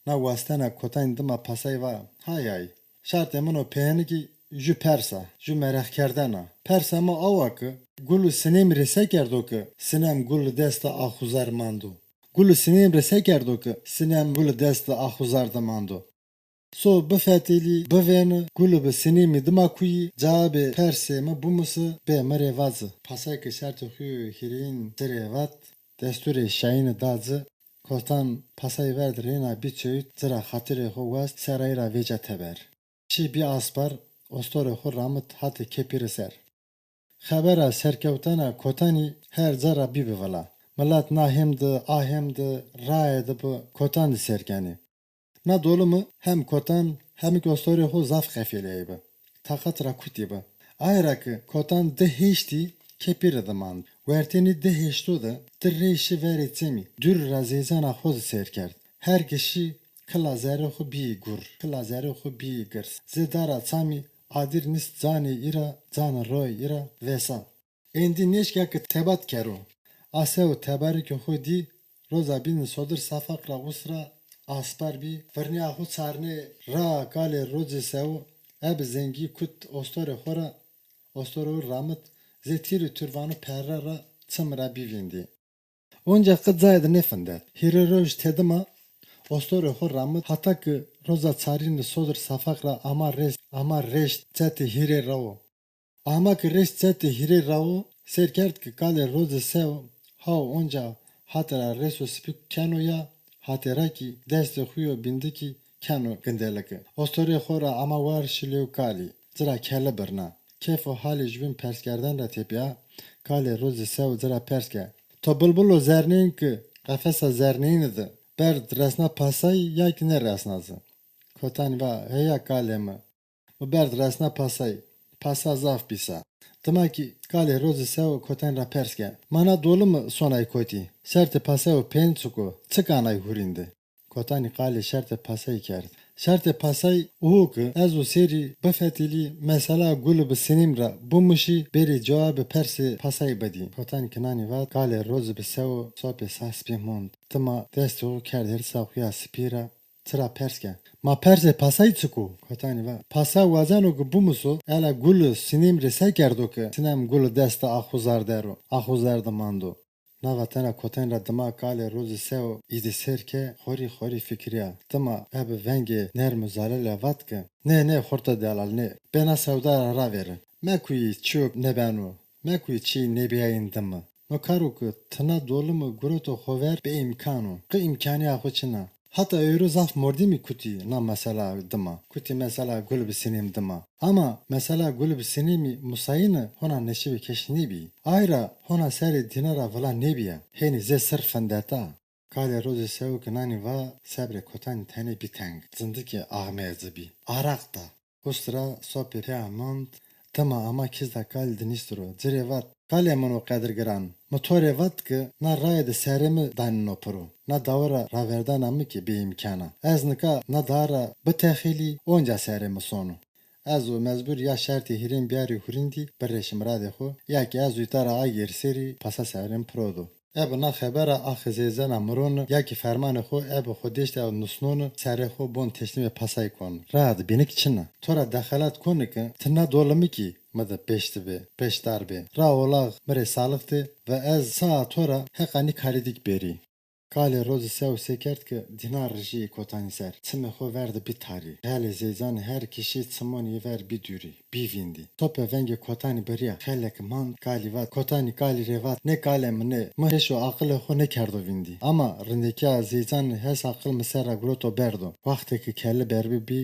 Na wastena Kotanî dima pasay va, hay hay, şartê min o peyênikî jû pers a, jû merexkerden a. Persa mi awa ki, Gulu Sinêmî rê se kerdo ki, Sinem Gulu desta axuzar mando? Gulu Sinêmî rê se kerdo ki, Sinem Gulu desta axuzar de mando? So bifetelî, bivêni, Gulu bi Sinêmî dima kuyî, cewabê persê mi bimusi, bê mi rê vazi. Pasay ki şartê xo yê hîrêyîn ci rê vat, destûrê şayîni da ci, Kotan pasay verd reyna bî çewt, ci ra xatirê xo wast, serayî ra vêca teber. Şî bî aspar, ostorê xo ramit hatê Kepîri ser. Xebera serkewtena Kotanî her ca ra bîbi vila. Milet na hêm di, a hêm di, raye di bi Kotan di sêr kenê. Na dolimi hem Kotan hem kî ostorê xo zaf qefêleyî bi. Taqat ra kutî bi. Aye ra ki Kotan di hêştî Kepîri di mand. Wertê nî di hêşto de di rey şi verê çemî. Dûrî ra Zeycana xo di sêr kerd. Her ki şî kila zerrê xo bîyî gur, kila zerrê xo bîyî girs. Zê dara çamî adîr nist canê î ra, canê royê î ra vêsa. Êndî nêşka ki tebat kero. A sew tebarikê xo dî, roza bîn sodir safaq ra usra, aspar bî, virnîya xo çarnê ra kalê rozê sew, ebi zengî kut ostorê xo ra, ostorê xo ramit, zê tîr û turvanû perre ra çim ra bî vîndî. Onca qi cayê de nêfindet. Hîrê roj tedima ostorê xo ramit, hata ki roza çarîne sodir safaq ra ama rêst, ama rêşt çetê hîrê rawo. Ama ki rêşt çetê hîrê rawo, sêr kerd ki kalê rozê sew hawo onca hatê ra rêso sipî keno ya, hatê ra kî destê xo yo bîndikî keno gindeliki. Ostorê xo ra ama war şilê û kalî. Ci ra kele birna. Kêf û halê jubîn perskerden ra tepîya, kalê rozê sew ci ra pers ke, "To bilbilo zernîn ki qefesa zernîne de berd resna pasay ya ki nêresna ci?" Kotanî va, "Heya kalê mi, mi berd resna pasay, pasa zaf bî sa." Dima kî kalê rozê sew Kotanî ra pers ke, "Ma na dolimi sonay kotî? Şertê pasayo pên çik o? Çik anay hurîn de?" Kotanî qalê şertê pasayî kerd. "Şertê pasay o ki ez û sêrî bifetilî mesela Gulî bi Sinîm ra bimuşî bêrî cewabê persê pasayî bidî." Kotanî ki nanî vat, kalê rozî bi sewo sopê sas pî mond. Dima destê xo kerd hêrsa xo ya sipî ra, ci ra pers ke, "Ma persê pasayî çik o?" Kotanî va, "Pasa wazeno ki bimuso, ela Gulî Sinîm rê se kerdo ki Sinem Gulî dest de axuzar der o, axuzar de mando." Na vatena Kotanî ra dima kalê rozî sewo îdî sêr ke xorî xorî fikirîya. Dima ebi vengê nerm û zalele vat ke, "Nê, nê, xorto delal, nê. Bê na sewda ra ravêri. Mekuyî çîyo nêbeno, mekuyî çîyî nêbîyayîn dimi. No karo ki ti na dolimi guroto xo ver bêîmkan o. Qi îmkanîya xo çin a. Hata ewro zaf mordemî kutî na mesela dima, kutî mesela Gulî bi Sinîm dima. Ama mesela Gulî bi Sinîmî musayîne hona neşîbê keşî nêbî. Ay ra hona serê dîna ra vila nêbîya. Hênî zê sir findeta." Kalê rozê sew ki nanî va, sebrê Kotanî tenê bî teng. Zindikê axmeyê ci bî. Araq da. Ust ra sopê pêa mond, dima ama kîzda kalî di nîsti ro. Ci rê vat, "Kalê min o qedirgiran, mi to rê vat ki na raye de serê mi danîno piro. Na dawa ra raverdena mi kî bêîmkan a. Ez nika na dawa ra bitexelî, onca serê mi sono. Ez o mecbur ya şertê hîrên biyarî hurîndî, birêşî miradê xo, ya kî ez o îta ra agêrî sêrî, pasa serê mi piro do. Ebi na xebera axê zeyzena mironi, ya kî fermanê xo ebi xo deştê ew nusnoni, serê xo bon teşlîmê pasay kon. Raa di bînik çin a. To ra dexelat koni ki ti na dolimi kî mi di pêşti bê, pêşdar bê. Ra olax mi rê salix de ve ez saa to ra heqa nî karî dîk bêrî." Kalê rozî sew sê kerd ki dîna rijîyê Kotanî ser. Çimê xo ver di bî tarî. Xelê zeyzanî her kişî çimonî ver bî dûrî. Bî vîndî. Sopê vengê Kotanî birîya. Xelek mand, kalî vat. Kotanî kalî rê vat, "Nê kalê mi nê. Mi hêş û aqilê xo nêkerdo vîndî. Ama rindekîya zeyzanî hes aqil mi ser ra guroto berdo." Waxtê ki keli berbî bî,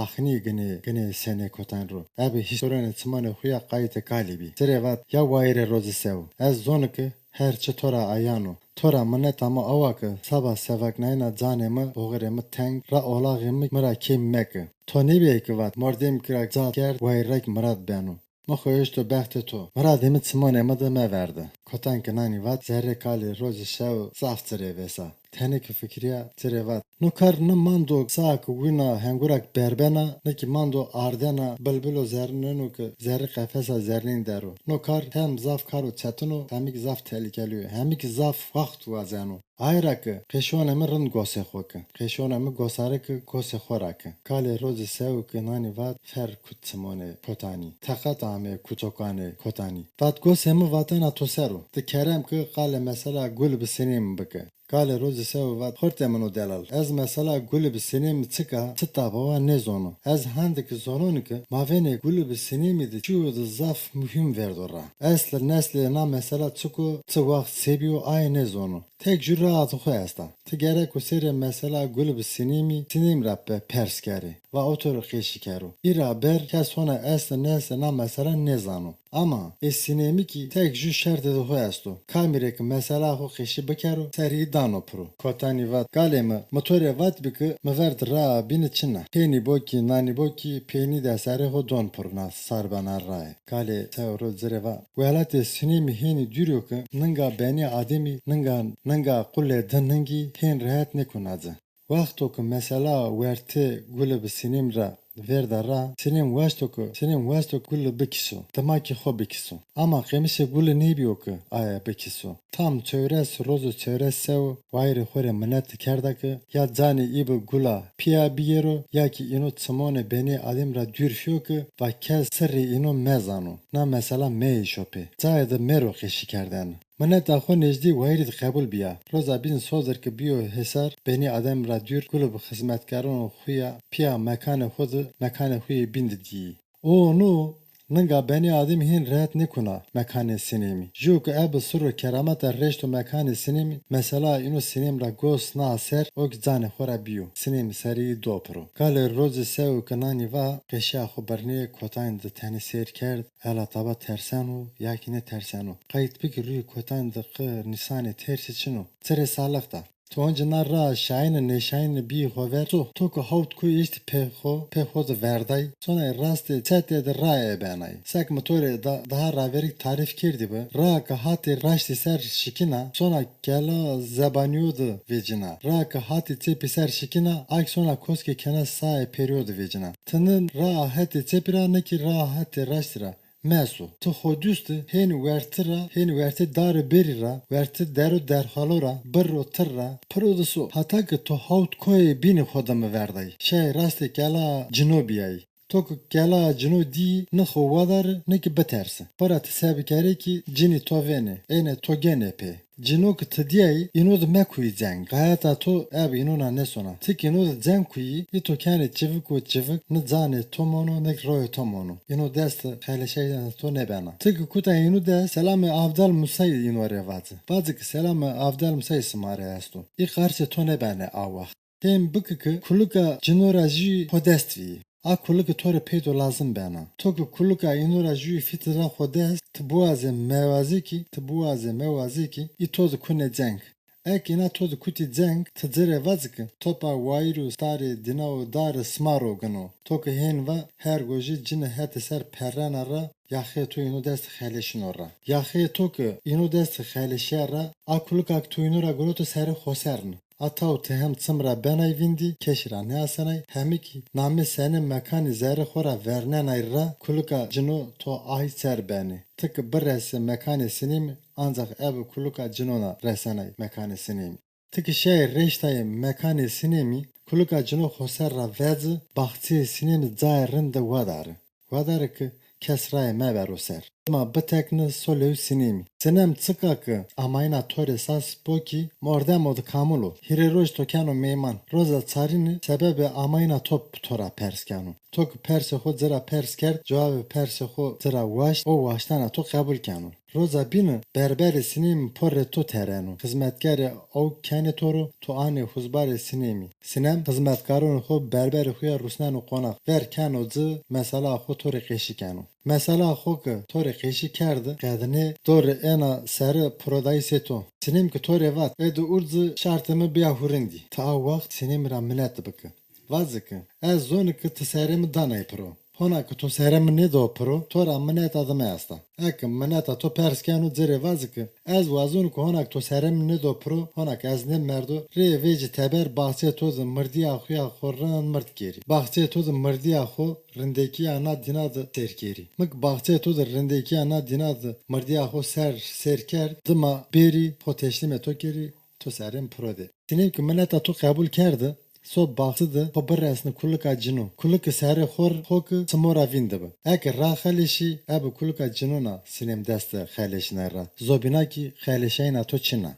axnî ginê, ginê senê Kotanî ro. Ebi hîstorenê çimanê xo ya qayîtê kalî bî. Ci rê vat, "Ya wayîrê rozî sew. Ez zoni ki her çi to ra ayan o. To ra mineta mi awa ki saba seveknayena canê mi, boxirê mi teng, ra olaxê mi mi ra kêm meki. To nêbîyay ki vat, mordemî ki ra ca kerd, wayîrek mirad beno. Mi xo eşto bextê to. Miradê mi çimonê mi de meverde." Kotanî ki nanî vat, zerrê kalê rozî sew zaf ci rê vêsa. Tenê ki fikirîya, ci rê vat, "No kar ni mando saa ki wina hengura ki berbena, ni kî mando ardena bilbilo zerrîneno ki zerrî qefesa zerrîn der o. No kar hem zaf karo çetin o, hemî kî zaf telîkelî yo, hemî kî zaf waxt wazeno. Ay ra ki qêşonê mi rind gosê xo ki." Qêşonê mi gosare ki gosê xo ra ki. Kalê rozî sew ki nanî vat, fer kut çimonê Kotanî. Teqet amê kutokanê Kotanî. Vat, "Gosê mi vatena to ser o. Ti kerem ki qalê mesela Gulî bi Sinîm bike." Kalê rozî sew vat, "Xortê min o delal. Ez mesela Gulî bi Sinîm çik a, çi tabawa nêzono. Ez hende ki zononi ki mavênê Gulî bi Sinîmî de çîyo de zaf muhîm verdo ra. Eslê neslê na mesela çik o, çi waxt se bîyo, aye nêzono. Tek jû raa di xo esta. Ti gereko sêrê mesela Gulî bi Sinîmî, Sinîm ra pe-, pers kerê. Va o to rê qeşî kero. Î ra ber kes hona eslê neslê na mesela nêzano. Ama ê Sinêmî kî tek jû şertê di xo esto. Kamî rê ki mesela xo qeşî bikero, serî dano piro." Kotanî vat, "Kalê mi, mi to rê vatbî ki mi ver di raa bîne çin a. Hênî bo kî, nanî bo kî, peynî de serê xo don piro na sarbena raye." Kalê sew ro ci rê va, "Welatê Sinêmî hênî dûr o ki ninga benî ademî, ninga, ninga qulê di ningî hên rehet nêkuna ci." Wexto ki mesela wertê Gulî bi Sinîm ra vêrda ra, Sinêm waşto ke, Sinêm waşto ke gule bikiso, dima kî xo bikiso. Ama qemişê gule nêbîyo ke aye bikiso. Tam çewres roz û çewres sew wayîrê xo rê minet kerda ke ya canê î bi gula pîya bigêro ya kî îno çimonê benê adem ra dûr fîyo ke va kes sirrê îno mezano. Na mesela meyêşo pê. Cayê de mêro qeşî kerdene. Mineta xo nêjdî wayîrî de qebul bîya. Roza bîn sodir ke bîyo hêsar, benî adem ra dûr, gule bi xizmetkaronê xo ya pîya mekanê xo de, mekanê xo yê bîn de dîyî. O no, ninga benî adem hên rehet nêkuna mekanê Sinêmî. Jû ke ebe sirr û kerameta reşto mekanê Sinêmî, mesela îno Sinêm ra gos na ser, o kî canê xo ra bîyo. Sinêmî sereyî do piro. Kalê rozê sewe ke nanî va, qeşîya xo birnê, kotanî de tenê seyr kerd, ela taba terseno ya kî nêterseno. Qayt bikî rûyê kotanî de qe nîsanê tersî çin o. Çirê salix da. Ti onca na raa şayîne nêşayîne bîyî xo ver, so to ke hawt koy eştî pê xo, pê xo de verday, sonay rastê çetê de raye benay. Sek mi to rê da-, daha raverîk tarîf kerdî bi, raa ke hatê raştî ser şikîna, sona kela zebanîyo de vecîna. Raa ke hatê çepî ser şikîna, a kî sona koskê kena saê perîyo de vecîna. Ti ne raa hetê çepî ra ne kî raa hetê raştî ra meso. Ti xo dûst de hênî wertî ra, hênî wertê dar û berî ra, wertê der û derxalo ra, birr û tirr ra, piro de so. Heta ke to hawt koyê bînî xo de mi verday. Şayê rastê kela cino bîyayî. To ke kela cino dîyî, ne xo wadare, ne kî biterse. Xora ti se bikerê kî cinî to vênê, ênê to gênê pê. Cino ke ti dîyayî, îno de mekuyî ceng. Xayeta to ebe înona nêsona. Ti ke îno de ceng kuyî, î to kenê çivik û çivik, ne canê to mono, ne kî royê to mono. Îno dest de xeleşeyna to nêbena. Ti ke kuta îno de selamê Avdal Musayî îno rê vace. Vace ke selamê Avdal Musayî sima rê esto. Î qarşê to nêbenê a waxt. Hên bike ke kulika cino ra jûyî xo dest vîyî. A kulike to rê peydo lazim bena. To ke kulika îno ra jûyî fîte ra xo dest, ti biwazê mewazê kî, ti biwazê mewazê kî, î to de kunê ceng. Eke îna to de kutî ceng, ti ci rê vace ke topa wayîr û starê dîna û dare sima ro gino. To ke hên va, her gojî cine hetê ser perrena ra, yaxeyê to îno dest xeleşîno ra. Yaxeyê to ke îno dest xeleşîya ra, a kulika ke to îno ra guroto serê xo ser ne. A taw ti hem çim ra benay vîndî, keşî ra nêasenay, hemî kî namê senê mekanî zerrê xo ra vernenay ra, kulika cino to ay ser benê. Ti ke biresê mekanê Sinêmî, ancax ebe kulika cinona resenay mekanê Sinêmî. Ti ke şayê reştayê mekanê Sinêmî, kulika cino xo ser ra vece, baxçeyê Sinêmî cayê rind de wadare. Wadare ke kes raye mebero ser. Dima bitekne so lewê Sinêmî. Sinem çika ke amayîna to rê sas bo kî, mordemo de kamil o. Hîrê roj to keno meyman. Roza çarîne sebebê amayîna to to ra pers keno. To ke persê xo ci ra pers kerd, cewabê persê xo ci ra waşt, o waştena to qebul keno. Roza bîne berberê Sinêmî porê to tereno. Xizmetkarê awk kenê to ro, to anê huzbarê Sinêmî. Sinem xizmetkaronê xo berberê xo ya rusneno qonax. Ver keno ci, mesela xo to rê qeşî keno. Mesela xo ke to rê qeşî kerde, qedinê dorê êna sere pirodayîsê to. Sinêm ke to rê vat, ê di urzi şartê mi bîya hurindî. Ti a waxt Sinêmî ra minet bike. Vaze ke, ez zonî ke ti serê mi danay piro. Hona ke to serê mi nêdo piro, to ra mineta dime esta. Eke mineta to pers keno, ci rê vaze ke, ez wazon ke hona ke to serê mi nêdo piro, hona ke ez nêmerdo, rê vêcî teber baxçeyê to de mirdîya xo ya xo rind mird kerî. Baxçeyê to de mirdîya xo rindekîya na dîna de sêr kerî. Mi ke baxçeyê to de rindekîya na dîna de mirdîya xo ser sêr kerd, dima bêrî xo teslîmê to kerî, to serê mi piro dê. Sinêm ke mineta to qebul kerde, so baxçe de xo biresne kulika cino. Kulike serê xo r-, xo ke çimo ra vînde bi. Eke raxeleşî, ebe kulika cinona Sinêm dest de xeleşînay ra. Zobîna kî xeleşeyna to çin a.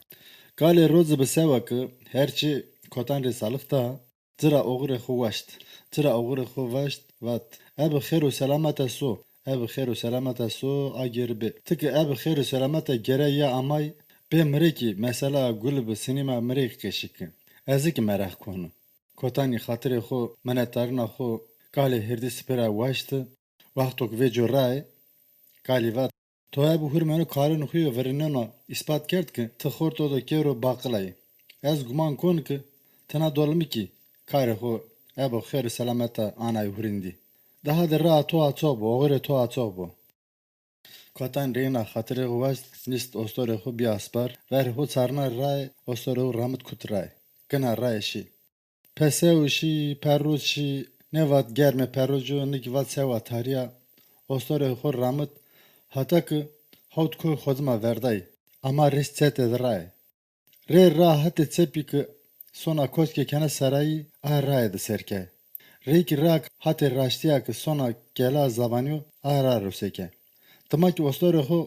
Kalê roze bi sewa ke her çî kotan rê salix da, ci ra oxirê xo waşt. Ci ra oxirê xo waşt, vat, ebe xêr û selameta so, ebe xêr û selameta so, agêrî bê. Ti ke ebe xêr û selameta gere ya amay, bê mi rê kî mesela gule bi Sinêma mi rê kî qeşî ke. Ez kî mereq kono. Kotanî xatirê xo, minetdarîna xo, kalê hêrdî sipê ra waşti. Wexto ke vêco raye, kalî vat, to ebe hurmeno karênê xo yo virêneno îspat kerd ke ti xorto de kêro baqilayî. Ez guman kon ke ti na dolimî kî karê xo ebe xêr û selameta anay hurindî. Daha de raa to açox bo, oxirê to açox bo. Kotan reyna xatirê xo waşt, nîst ostorê xo bî aspar, verê xo çarna raye, ostorê xo ramit kut raye. Gina raye şî. Pesew şî, perrût şî, Nê vat germê perro ci yo, nê kî vat sewa tarî ya. Ostorê xo ramit, hata ki hewt koy xo dima verday. Ama rêst çetê di raye. Rê ra hetê çepî ki sona koskê kene serayî, a raye di ser ke. Rê kî ra hetê raştîya ki sona kela zavanî yo, a ra ro seke. Dima kî ostorê xo,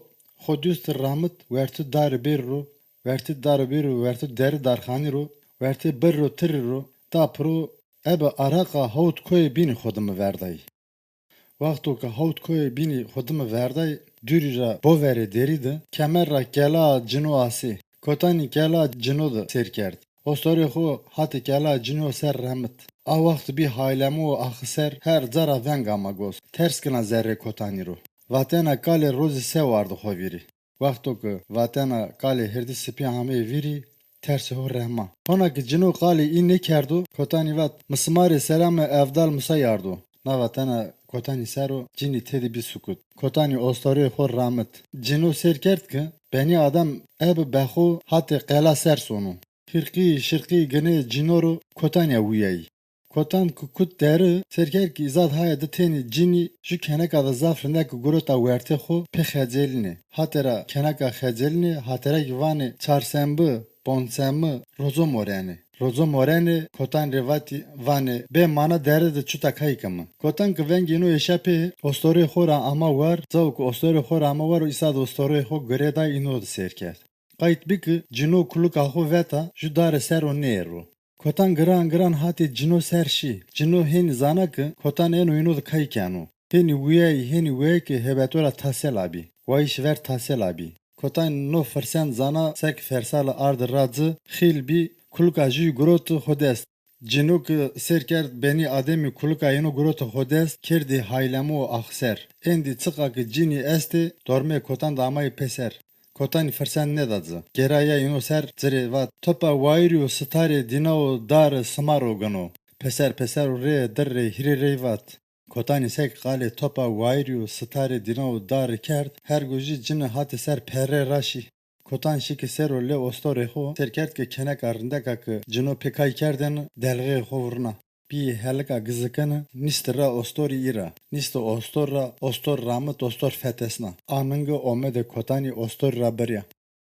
xo dûst di ramit, wertû dari bêrî ro, wertê dari bêrî ro, wertê derî darxanî ro, wertê birr ro tirrî ro, da piro, ebe araqa hewt koyê bînî xo dimi verday. Wexto ke hewt koyê bînî xo dimi verday, dûrî ra boverê derî di, kemer ra kela cino asê. Kotanî kela cino di sêr kerd. Ostorê xo hatê kela cino ser remit. A wext bî haylemo û axiser, her ca ra veng ama goz. Ters gina zerrê Kotanî ro. Vatena kalê rozî sew ardo xo vîrî. Wexto ke vatena kalê hirdî sipî ameyê vîrî, tersê ho rehma. Hona ke cino qalê î nêkerdo, Kotanî vat, "Mi sima rê selamê Evdal Musayî ardo." Na vatena Kotanî ser o, cinî têdî bî sukut. Kotanî ostorê xo ramit. Cino sêr kerd ke benî adem ebe bexo hatê qela ser sono. Hîrqî şirqî ginê cino ro Kotanîya wîyayî. Kotan ki kut deri, sêr kerd ki îzad haye di tenî cinî ju keneka de zaf rindek gurota wertê xo, pê xecelînê. Hatê ra keneka xecelînê, hatê ra kî vanê çarsembi, ponsembi, roco morenê. Roco morenê, Kotan rê vatî, vanê, "Bê mana deri di çuta kay kimi?" Kotan ki vengê îno êşa pê, ostorê xo ra ama war, cawo ki ostorê xo ra ama war û îsa di ostorê xo girê day, îno di sêr kerd. Qayt bî ki cino kulika xo veta, ju dare ser o nêro. Kotan giran giran hatê cino ser şî. Cino hênî zana ki Kotan êno îno di kay keno. Hênî wîyayî, hênî wîyayî ki hebeto ra tasel abî. Wayîş ver tasel abî. Kotan no firsend zana, sek fersale ardi ra ci, xîl bî, kulika jûyî giroti xo dest. Cino ki sêr kerd benî ademî kulika îno giroti xo dest, kerdî haylemo û axser. Êndî çiqa ki cinî estê, dormê Kotan di amayî pêser. Kotanî firsend nêda ci. Gêraya îno ser, ci rê vat, "Topa wayîrî û sitarê dîna û dari sima ro gino." Peser peser û rê dir rê hîrê rey vat. Kotanî sek qalê topa wayîrî û sitarê dîna û dari kerd, hergo jî cini hatê ser perrê ra şî. Kotan şî ki ser o lê ostorê xo, sêr kerd ki keneka rindeka ki cino pê kay kerdêne, delxeyê xo vurna. Bîyî helika gizikene, nîsti ra ostorî î ra. Nîsti ostor ra, ostor ramit, ostor fetesna. A ningi omedê Kotanî ostorî ra birya.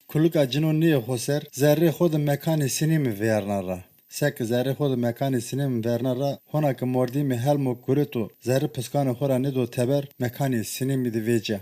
Kulika cino nêyê xo ser, zerrê xo di mekanê Sinêmî vêrna ra. Seki zerrê xo di mekanê Sinêmî verna ra, hona ki mordîmî helmo gureto, zerrî piskanê xo ra nêdo teber, mekanê Sinêmî di vêcîya.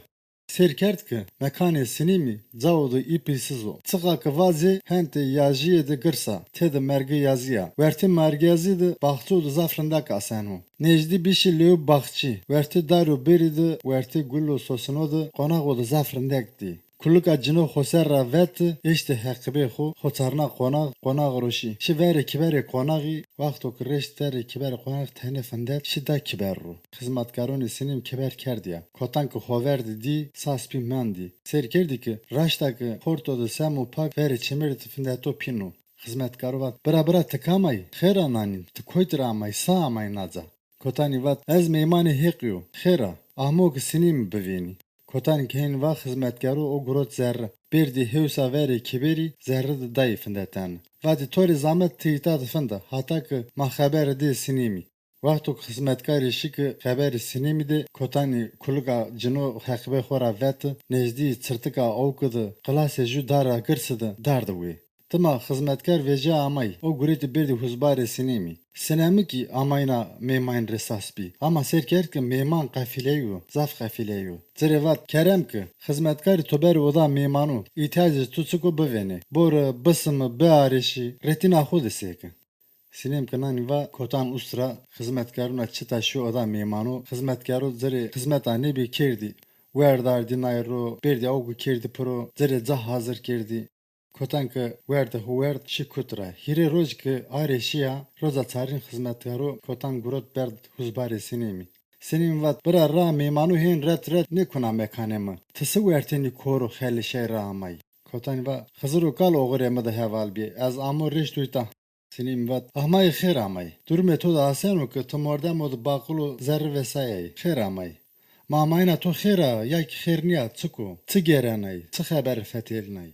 Sêr kerd ki mekanê Sinêmî cawo di îpîsiz o. Çiqa ki vazê hentê yazîyê di girs a, têdi mergê yazî ya. Wertê mergê yazî di baxço di zaf rindek aseno. Nêjdî bî şî lêw baxçî. Wertê dar û bêrî di, wertê gul û sosino di qonaxo di zaf rindek dî. Kulika cino xo ser ra veti, eşti heqibê xo, xo çarna qonax, qonax ro şî. Şi verê kiberê qonaxî, wexto ki rêşt verê kiberê qonaxî tenê findet, şi da kiber ro. Xizmetkaronê Sinîm kiber kerdîya. Kotan ki xo ver di dî, sas bî mendî. Sêr kerdî ki raşta ki xorto di sem û pak verê çêmêrdî di findeto pîno. Xizmetkaro vat, "Bira, bira, ti kam ay? Xêr a nanîn? Ti koytî ra amay, sa amay naca?" Kotanî vat, "Ez meymanê Heqî yo. Xêr a, amo ki Sinîmî bivênî." Kotanî ki hên va xizmetkaro o girot zerre. Bêrdî hewsa verê kiberî, zerre di dayî findetene. Vatî, "To rê zamet ti îta di finde, hata ki ma xebere dê Sinîmî." Wexto ki xizmetkarî şî ki xeberî Sinîmî dê, Kotanî kulika cino heqibê xo ra veti, nêzdîyê çirtika awki di, qilasê jû dara girsi di, dardi wê. Dima xizmetkar vêca amay, o guretî bêrdî huzbarê Sinêmî. Sinêmî kî amayna mêmayn rê sas bî. Ama sêr kerd ki mêman qefîleyî yo, zaf qefîleyî yo. Ci rê vat, "Kerem ki, xizmetkarî to berê oda mêmanu, îhtîyacê to çik o bivênê. Bore, bisimi, biarêşî, retîna xo de sêki." Sinêm ki nanî va, Kotan ust ra, xizmetkarûna çita şî oda mêmanu, xizmetkaro ci rê xizmeta nêbî kerdî. Werd ardî nay ro, bêrdî awki kerdî piro, ci rê ca hazir kerdî. Kotan ki werdê xo werd, şî kut ra. Hîrê roj ki arê şîya, roja çarîn xizmetkaro Kotan gurot berd huzbarê Sinêmî. Sinêmî vat, "Bira, ra mêmanu hên ret ret nêkuna mekanê mi. Ti si wertênî kor û xelîşey ra amay?" Kotanî va, "Xizir û kal oxirê mi di heval bî. Ez amo rêşt uyta." Sinêmî vat, "Amay xêr amay. Durumê to di aseno ki ti mordemo di baqil û zerri vesayay. Xêr amay. Ma amayna to xêr a ya ki xêr nîya, çik o? Çi gêrenay? Çi xeberi fetêlinay?"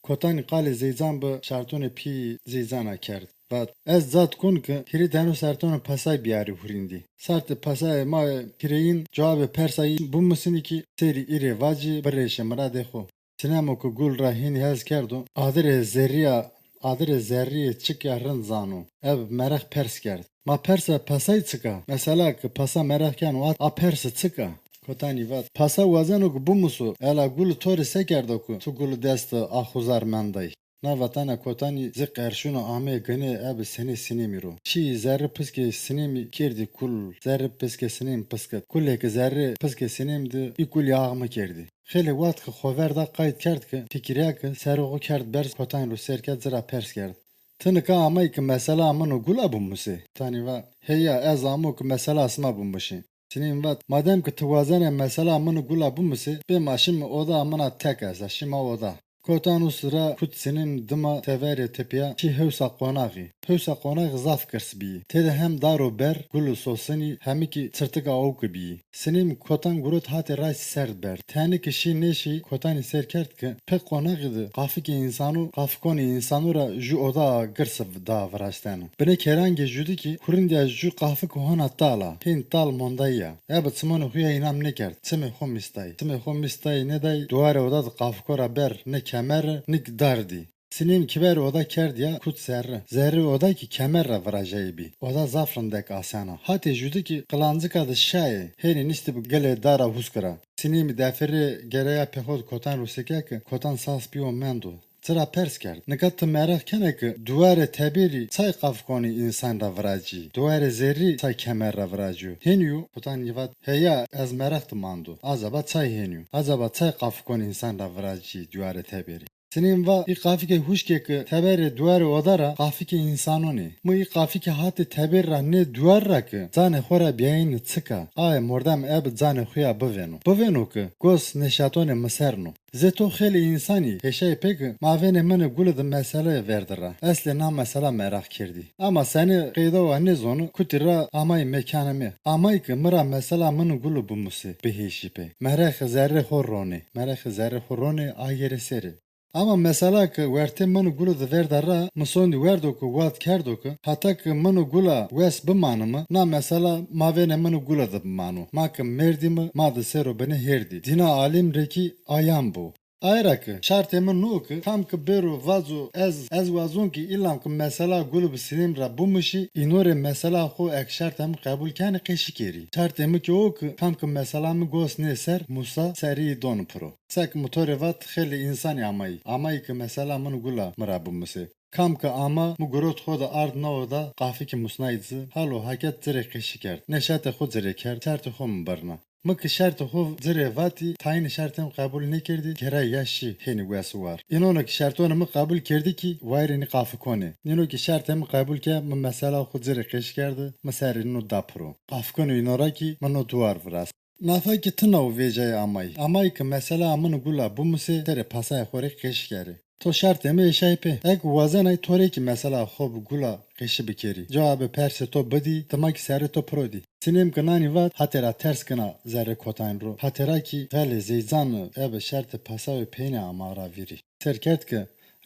Kotanî qalê zeycan bi şartonê pîyî zeycana kerd. Vat, ez cad kon ki hîrê deno sertonê pesay biyarî hurîndî. Sertê pesayê ma hîrêyin cewabê persa yî bimusinî ki sêrî îrê vacî birêşê miradê xo. Sinemo ki Gul ra hînî hez kerdo, adirê zerrîya, adirê zerrîyê çik ya rind zano. Eb mereq pers kerd. Ma persa pesay çik a? Mesela ki pesa mereq keno, a, a persi çik a? Kotanî vat, pesa wazeno ki bimuso, ela Guli to rê se kerdo ki ti Guli dest de axuzar menday? Na vatena Kotanî zî qerşûno amê ginê ebe senê Sinêmî ro. Şîyî zerrî piskê Sinêmî kerdî kul, zerrî piskê Sinêmî pisket. Kulê ki zerrî piskê Sinêmî di, î kulî axme kerdî. Xeylê wext ki xo ver da qayt kerd ki fikirîya ki serê xo kerd berz Kotanî ro ser kerd ci ra pers kerd. Ti nika amay ki mesela min û Gula bimusê? Kotanî va, heya, ez amo ki mesela sima bimusê. Sinêm vat, madem ki ti wazenê mesela min û Gula bimusê, bê ma şîme oda, min a tek esta, şîma oda. Kotan û sira kut Sinêm dima teverê tepîya şî hewsa qonaxî. Hewsa qonaxî zaf girs bîyî. Têde hem dar û ber, gul û sosinî, hemî kî çirtika owki bîyî. Sinêm Kotan gurot hatê raştî ser di berd. Tenê ki şî nêşî Kotanî ser kerd ki pê qonaxî di qafikê însano, qafikonê însano ra ju oda girs da viraştene. Binê kerangê ju di kî hurindîya ju qafik hona tal a, hên tal mondayî ya. Ebe çimonê xo ya înam nêkerd, çimê xo mîstay. Çimê xo mîstay nêday, duwarê oda di qafiko ra ber ne kemer, ne kî dar dî. Sinêm kiberê oda kerd ya kut zerrî. Zerrî oda kî kemer ra virajayî bî. Oda zaf rindek asena. Hatê ju di kî qilancika di şayê, hênî niştî bi gilê dara huski ra. Sinêmî defirê gereya pê xo di Kotan ro seke ki Kotan sas bîyo mendo. Ci ra pers kerd. Nika ti mereq kena ki duwarê tebêrî çay qafikonê însan ra viracî, duwarê zerrî çay kemer ra viracîyo? Hênî yo? Kotanî vat, heya, ez mereq di mando. Acaba çay hênî yo? Acaba çay qafikonê însan ra viracî duwarê tebêrî? Sinêm va, î qafikê huşkê ki teberê duwarê oda ra qafikê însanon ê. Mi î qafikê hatê tebêr ra nê duwar ra ki canê xo ra biyayîne çik a? Aye mordem ebe canê xo ya bivêno. Bivêno ki gos nêşatonê mi ser no. Zê to xeylê însanî hêşayî pê ki mavênê min û Guli di mesele verdi ra. Ez lê na mesela mereq kerdî. Ama senê qeyda wa nêzoni, kutî ra amay mekanê mi. Amay ki mi ra mesela min û Guli bimusê, bihêşî pê. Merexê zerrê xo ronê. Merexê zerrê xo ronê, agêrê serê. Ama mesela ki wertê min û Guli di verda ra, mi sondî werdo ki wad kerdo ki heta ki min û Gula wes bimanimi, na mesela mavênê min û Gula di bimano. Ma ki merdîmi, ma di ser û binê hêrdî. Dîna alîm rê kî ayan bo. Aye ra ki şartê mi no ki kam ki bêro vazo ez, ez wazon ki îlam ki mesela Guli bi Sinêm ra bimusî, îno rê mesela xo ek şartê mi qebul kenê qeşî kerî. Şartê mi ki o ki kam ki mesela mi gos nê ser, musa, serî donî piro. Sek mi to rê vat, xeylê însanî amayî. Amayî ki mesela min û Gula mi ra bimusê. Kam ki ama, mi gurot xo di ard na oda, qafikî musnayî ci, hal û haket ci rê qeşî kerd. Nêşatê xo ci rê kerd, şertê xo mi birna. Mi ki şertê xo ci rê vatî, tayînê şertê mi qebul nêkerdî, gera ya şî hênî wes û war. Înono ki şertonê mi qebul kerdî kî wayîrê nî qafikonê. Nîno ki şertê mi qebul ke, mi mesela xo ci rê qeşî kerdi, mi serê nîno da piro. Qafikonê îno ra kî mi no duwar virast. Nafa ki ti naw vêcayî amayî. Amayî ki mesela min û Gula bimusê, serê pesayê xo rê qeşî kerê. To şertê mi êşayî pê. Eke wazenay to rê kî mesela xo bi Gula qeşî bikerî. Cewabê persê to bidî, dima kî serê to piro dî. Sinêm ki nanî vat, hatê ra ters gina zerrê Kotanî ro. Hatê ra kî xeylê zeycan ebe şertê pesayê peynî ama ra vîrî. Ser kerd ki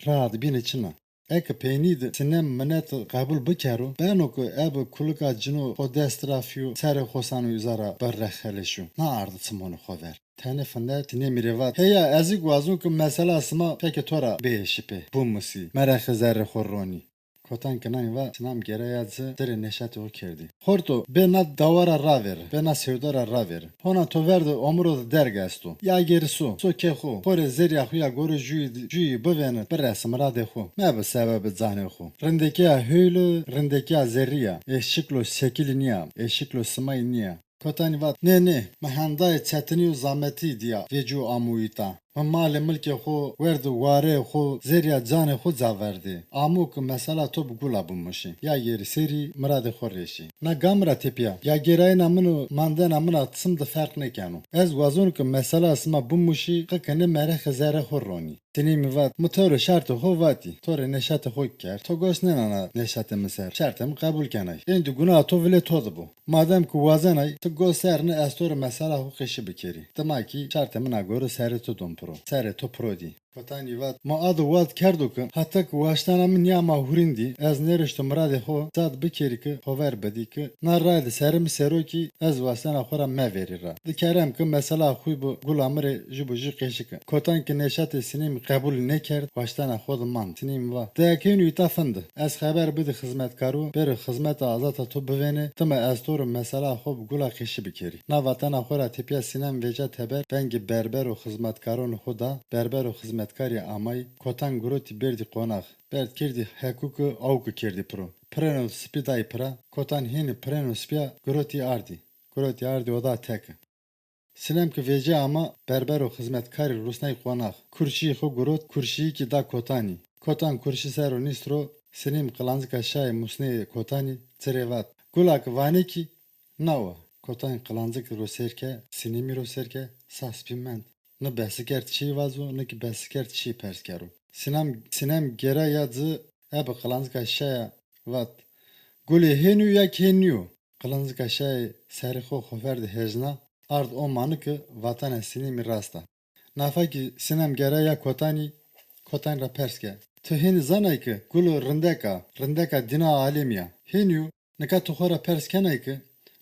rahat bînê çin a. Eke peynî di Sinêm minet qebul bikero, beno ki ebe kulika cino xo dest ra fîyo, serê xo sano uza ra birre xeleşo. Na ardi çimonê xo ver. Tenê findet Sinêmî rê vat, heya, ez kî wazon ki mesela sima fekê to ra bihêşî pê, bimusî, merexê zerrê xo ronî. Kotan ki nanî va, Sinêm gereya ci ci rê nêşatê xo kerdî. Xorto, bê na dawa ra ravêri, bê na sewda ra ravêri. Hona to ver di omiro di derg esto. Ya gêrî so, so kê xo, xo rê zerrîya xo ya gore juyî di, juyî bivêni, biresi miradê xo. Mebi sebebê canê xo. Rindekîya hewli, rindekîya zerrî ya. Ê şikl û şekilî nîya, ê şikl û simayî nîya. Kotanî vat, nê, nê, mi hendayê çetinî û zametî dîya vêcû amo îta. Mi malê milkê xo werdî, wareyê xo, zerrîya canê xo ca verdî. Amo ki mesela to bi Gula bimusî. Ya gêrî serî miradê xo rê şî. Na gam ra tepîya, ya gêrayîna min û mandena min ra çim di ferq nêkeno. Ez wazon ki mesela sima bimusî, qe ki nê merexê zerrê xo ronî. Sinêmî vat, mi to rê şertê xo vatî, to rê nêşatê xo kerd, to gos nênana nêşatê mi ser, şertê mi qebul kenay. Êndî gunaha to vilê to di bo. Madem ki wazenay, ti gos ser ni, ez to rê mesela xo qeşî bikerî. Dima kî şertê min a gore serê to don piro. Serê to piro dî. Kotanî vat, ma a di wad kerdo ki heta ki waştena mi nîyama hurîndî, ez nêrişto miradê xo, zad bikerî ki xo ver bidî ki na raye di serê mi ser o kî ez waştena xo ra meverî ra. Di kerem ki mesela xo bi gula mi rê jû bi jû qeşî ki. Kotan ki nêşatê Sinîmî qebul nêkerd, waştena xo di mand. Sinîmî va, dayakênû îta finde. Ez xeber bidî xizmetkaro, bêrê xizmeta azata to bivênê, dima ez to rê mesela xo bi gula qeşî bikerî. Na vatena xo ra tepîya Sinem vêca teber, vengê berber û xizmetkaronê xo da, berber û xizmetkarî amay, Kotan girotî berdî qonax, berd kerdî hekû ki awki kerdî piro. Pirêno sipî day pira, Kotan hênî pirêno sipîya girotî ardî. Girotî ardî oda teke. Sinem ki vêce ama, berber û xizmetkarî rusnay qonax. Kurşîyê xo girot, kurşîyî kî da Kotanî. Kotan kurşî ser o nîst ro, Sinîm qilancika şayê musneyê Kotanî, ci rê vat, gula ki vanê kî na wa. Kotan qilancik ro ser ke, Sinîmî ro ser ke, sas bî mend. Ni besikerd çî vazo, ni kî besikerd çî pers kero. Sinem, Sinem gera ya ci, ebi qilancika şaya vat, gulê hênî yo ya ki hên nîyo? Qilancika şayê serê xo xo ver di hejna, ard o mani ki vatena Sinîmî rast a. Nafa kî Sinem gera ya Kotanî, Kotanî ra pers ke, ti hênî zanay ki gulo rindek a, rindeka dîna alemî ya. Hênî yo, nika ti xo ra pers kenay ki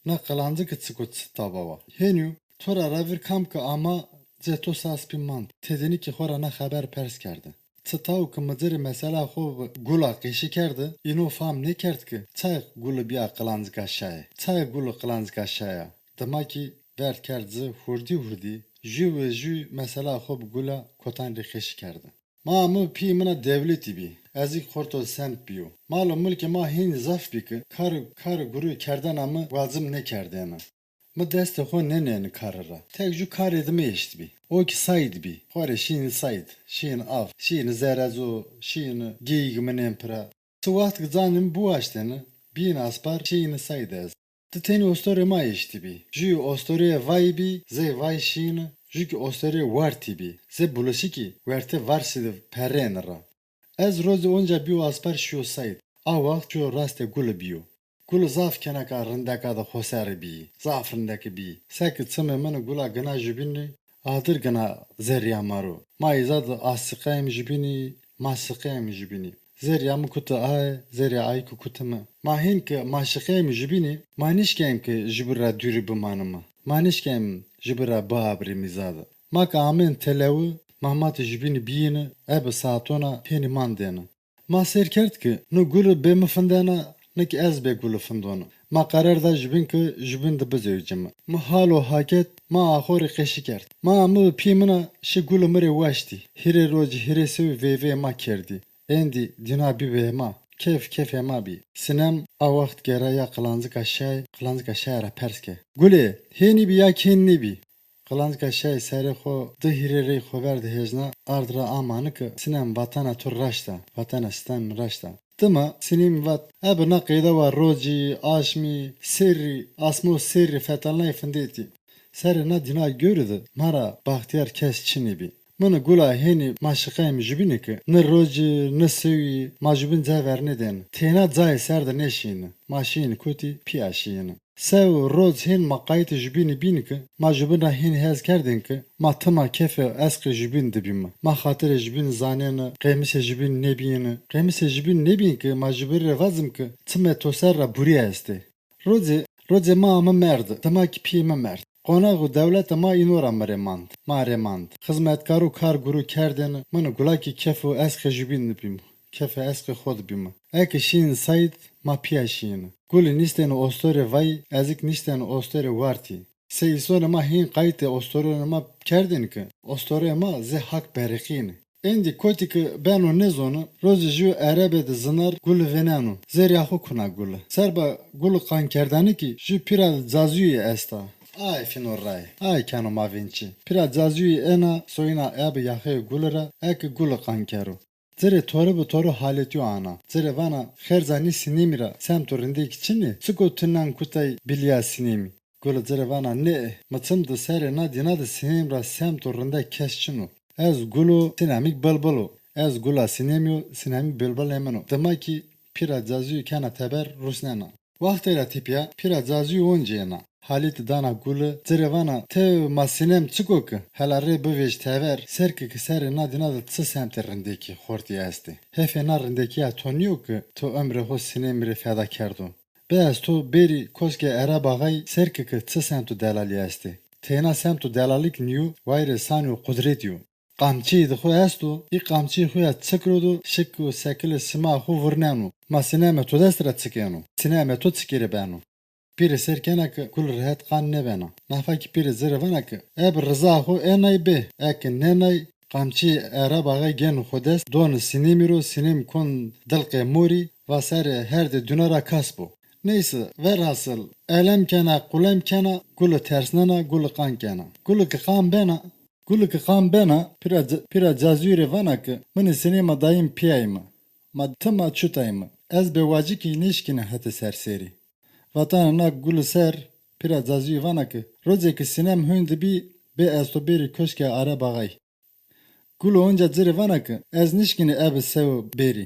na qilanciki çik o, çi taba wa. Hênî yo, to ra ravîr kam ki ama, cê to sas bî mand. Têdênî kî xo ra na xeber pers kerde. Çi taw ki mi ci rê mesela xo bi gula qeşî kerde, îno fam nêkerd ki çay guli bîya qilancika şayê. Çay guli qilancika şaya. Dima kî verd kerd ci, hurdî hurdî, jû ve jû mesela xo bi gula Kotan rê qeşî kerde. Ma mi pîyê mina dewletî bî. Ez kî xorto semt bîyo. Mal û mulkê ma hênî zaf bî ki kar, kar û gurû kerdena mi wacib nêkerdêne. Mi destê xo nênêni kari ra. Tek jû karê di mi eştbî. O kî sayd bî. Xo rê şîyni sayd, şîyni av, şîyni zerezo, şîyni geyîg minên pira. Ti waxt ki canê mi biwaştêni, bîyni aspar, şîyni sayd ez. Ti tenî ostorê ma eştîbî. Jûyî ostorê vayî bî, zey vay şîyni, jû kî ostorê wartî bî. Zê bulişikî wertê varsî di perrêni ra. Ez rozê onca bîyo aspar şîyo sayd. A waxt şîyo rastê guli bîyo. Guli zaf keneka rindeka di xoserî bîyî. Zaf rindeki bîyî. Seki çimê mini gula gina jubînî, adir gina zerrîya ma ro. Ma îza di a siqeyim jubînî, ma siqeyim jubînî. Zerrîya mi kuti aye, zerrîya ay ki kuti mi. Ma hîn ki ma şiqeyim jubînî, ma nîşkeyim ki jubîn ra dûrî bimanimi. Ma nîşkeyim jubîn ra biabrîm îza di. Ma ki amên telewi, ma matê jubînî bîyîni, ebi saetona hênî mandêni. Ma sêr kerd ki no guli bê mi findena, ni ki ez bê guli findona. Ma qerar da jubîn ki jubîn di bizewicimi. Mi hal û haket ma a xo rê qeşî kerd. Ma mi bi pî mina şi guli mi rê waştî. Hîrê rocî hîrê sewî veyveyê ma kerdî. Êndî dîna bî bi hema. Kêf kêfê ma bî. Sinem a waxt gera ya qilancika şay, qilancika şaya ra pers ke. Gulê, hênî bî ya ki hên nêbî? Qilancika şay serê xo di hîrê rey xo ver di hêjna, ard ra a mani ki Sinem vatena to raşt a, vatena Sinem raşt a. Dima Sinîmî vat, ebi na qeyda wa rocî, aşmî, serrî, asmo serrî fetelnayî findetî. Serê na dîna gori di ma ra baxtîyar kes çinî bî. Mini gula hênî ma şiqeyim jubînî ki ni rocî, ni sewî ma jubîn ca vernêdêni. Têna cayê ser di nêşîyini. Ma şîyini kotî, pîya şîyini. Sew û roc hên ma qayîtê jubînî bîn ki, ma jubîn ra hên hez kerdên ki, ma tima kefê esqê jubîn di bîmi. Ma xatirê jubîn zanêni, qemisê jubîn nêbîyini. Qemisê jubîn nêbîn ki, ma jubîn rê vazim ki, çimê to ser ra burî estê. Rocê, rocê ma mi merd, dima ki pîyê mi merd. Qonax û dewleta ma îno ra mi rê mand, ma rê mand. Xizmetkaro kar guru kerdêni, mini gula ki kefê esqê jubîn di bîmi. Kefê esqê xo di bîmi. Eke şîyîn sayd, ma pîya şîyîni. Gulî nîştêni ostorê vayî, ez kî nîştêni ostorê wartî. Sey îsonê ma hîn qayîtê ostorênê ma kerdêni ki, ostorê ma zê hak bereqîyêni. Êndî kotî ki beno nêzoni, rocê jû erebê di zinar gulî vêneno, zerrîya xo kuna gulî. Serba gulî qankerdene kî jû pîra di cazuyî esta. Aye fîno raye, aye keno ma vênçî. Pîra cazuyî êna, soyîna ebi yaxeyê gulî ra, eke gulî qankero. Ci rê tore bi tore haletîyo ana. Ci rê vana, xerca nî Sinêmî ra semto rindekî çin ê? Çik o ti nan kutay bilîya Sinêmî? Gulî ci rê vana, nê, mi çim di serê na dîna di Sinêmî ra semto rindek kes çin o. Ez gul o, Sinêmî kî bilbil o. Ez gula Sinêmî yo, Sinêmî bilbilê min o. Dima kî pîra cazuyî kena teber rusnena. Waxtê ra tepîya pîra cazuyî oncî êna. Halît dana Guli, ci rê vana, tew ma Sînem çik o ki? Hela rê bivêj tever, ser ki ki serê na dîna de çi semtê rindekî, xortî estê. Hefê na rindekîya to nîyo ki to emrê xo Sînemî rê feda kerdo. Bê ez to bêrî koşkê Ereb Axayî, ser ki ki çi semt û delalî estê. Teyna semt û delalî ki nîyo, wayîrê sanî û qudretî yo. Qamçîyî di xo esto, î qamçîyê xo ya çik ro do, şik û sekilê sima xo vurneno. Ma Sînemê to dest ra çik êno? Sînemê to çikî rê beno? Pîrê sêr kena ki Gul rehet qan nêbena. Nafa ki pîrê ci rê vana ki, eb riza xo ênay bê, eke nênay, qamçîyê Ereb Axay gêno xo dest, dono Sînemî ro, Sînem kon dilqê morî, va serê herdê duna ra kas bo. Neyse, verhasil, elem kena, qulem kena, Guli tersnena, Guli qan kena. Guli ki qan bena, Guli ki qan bena, pîra, pîra Cazuyî rê vana ki, mi nê Sînema dayîm pîyayîme. Ma tima çutayîme. Ez bêwacikî nêşkîne hetê ser sêrî. Vatena na Guli ser, pîra Cazuyî vana ki, rocê ki Sînem hûn di bî, bê ez to bêrî koşkê Ereb Axayî. Guli onca ci rê vana ki, ez nişkînî ebe sewe bêrî.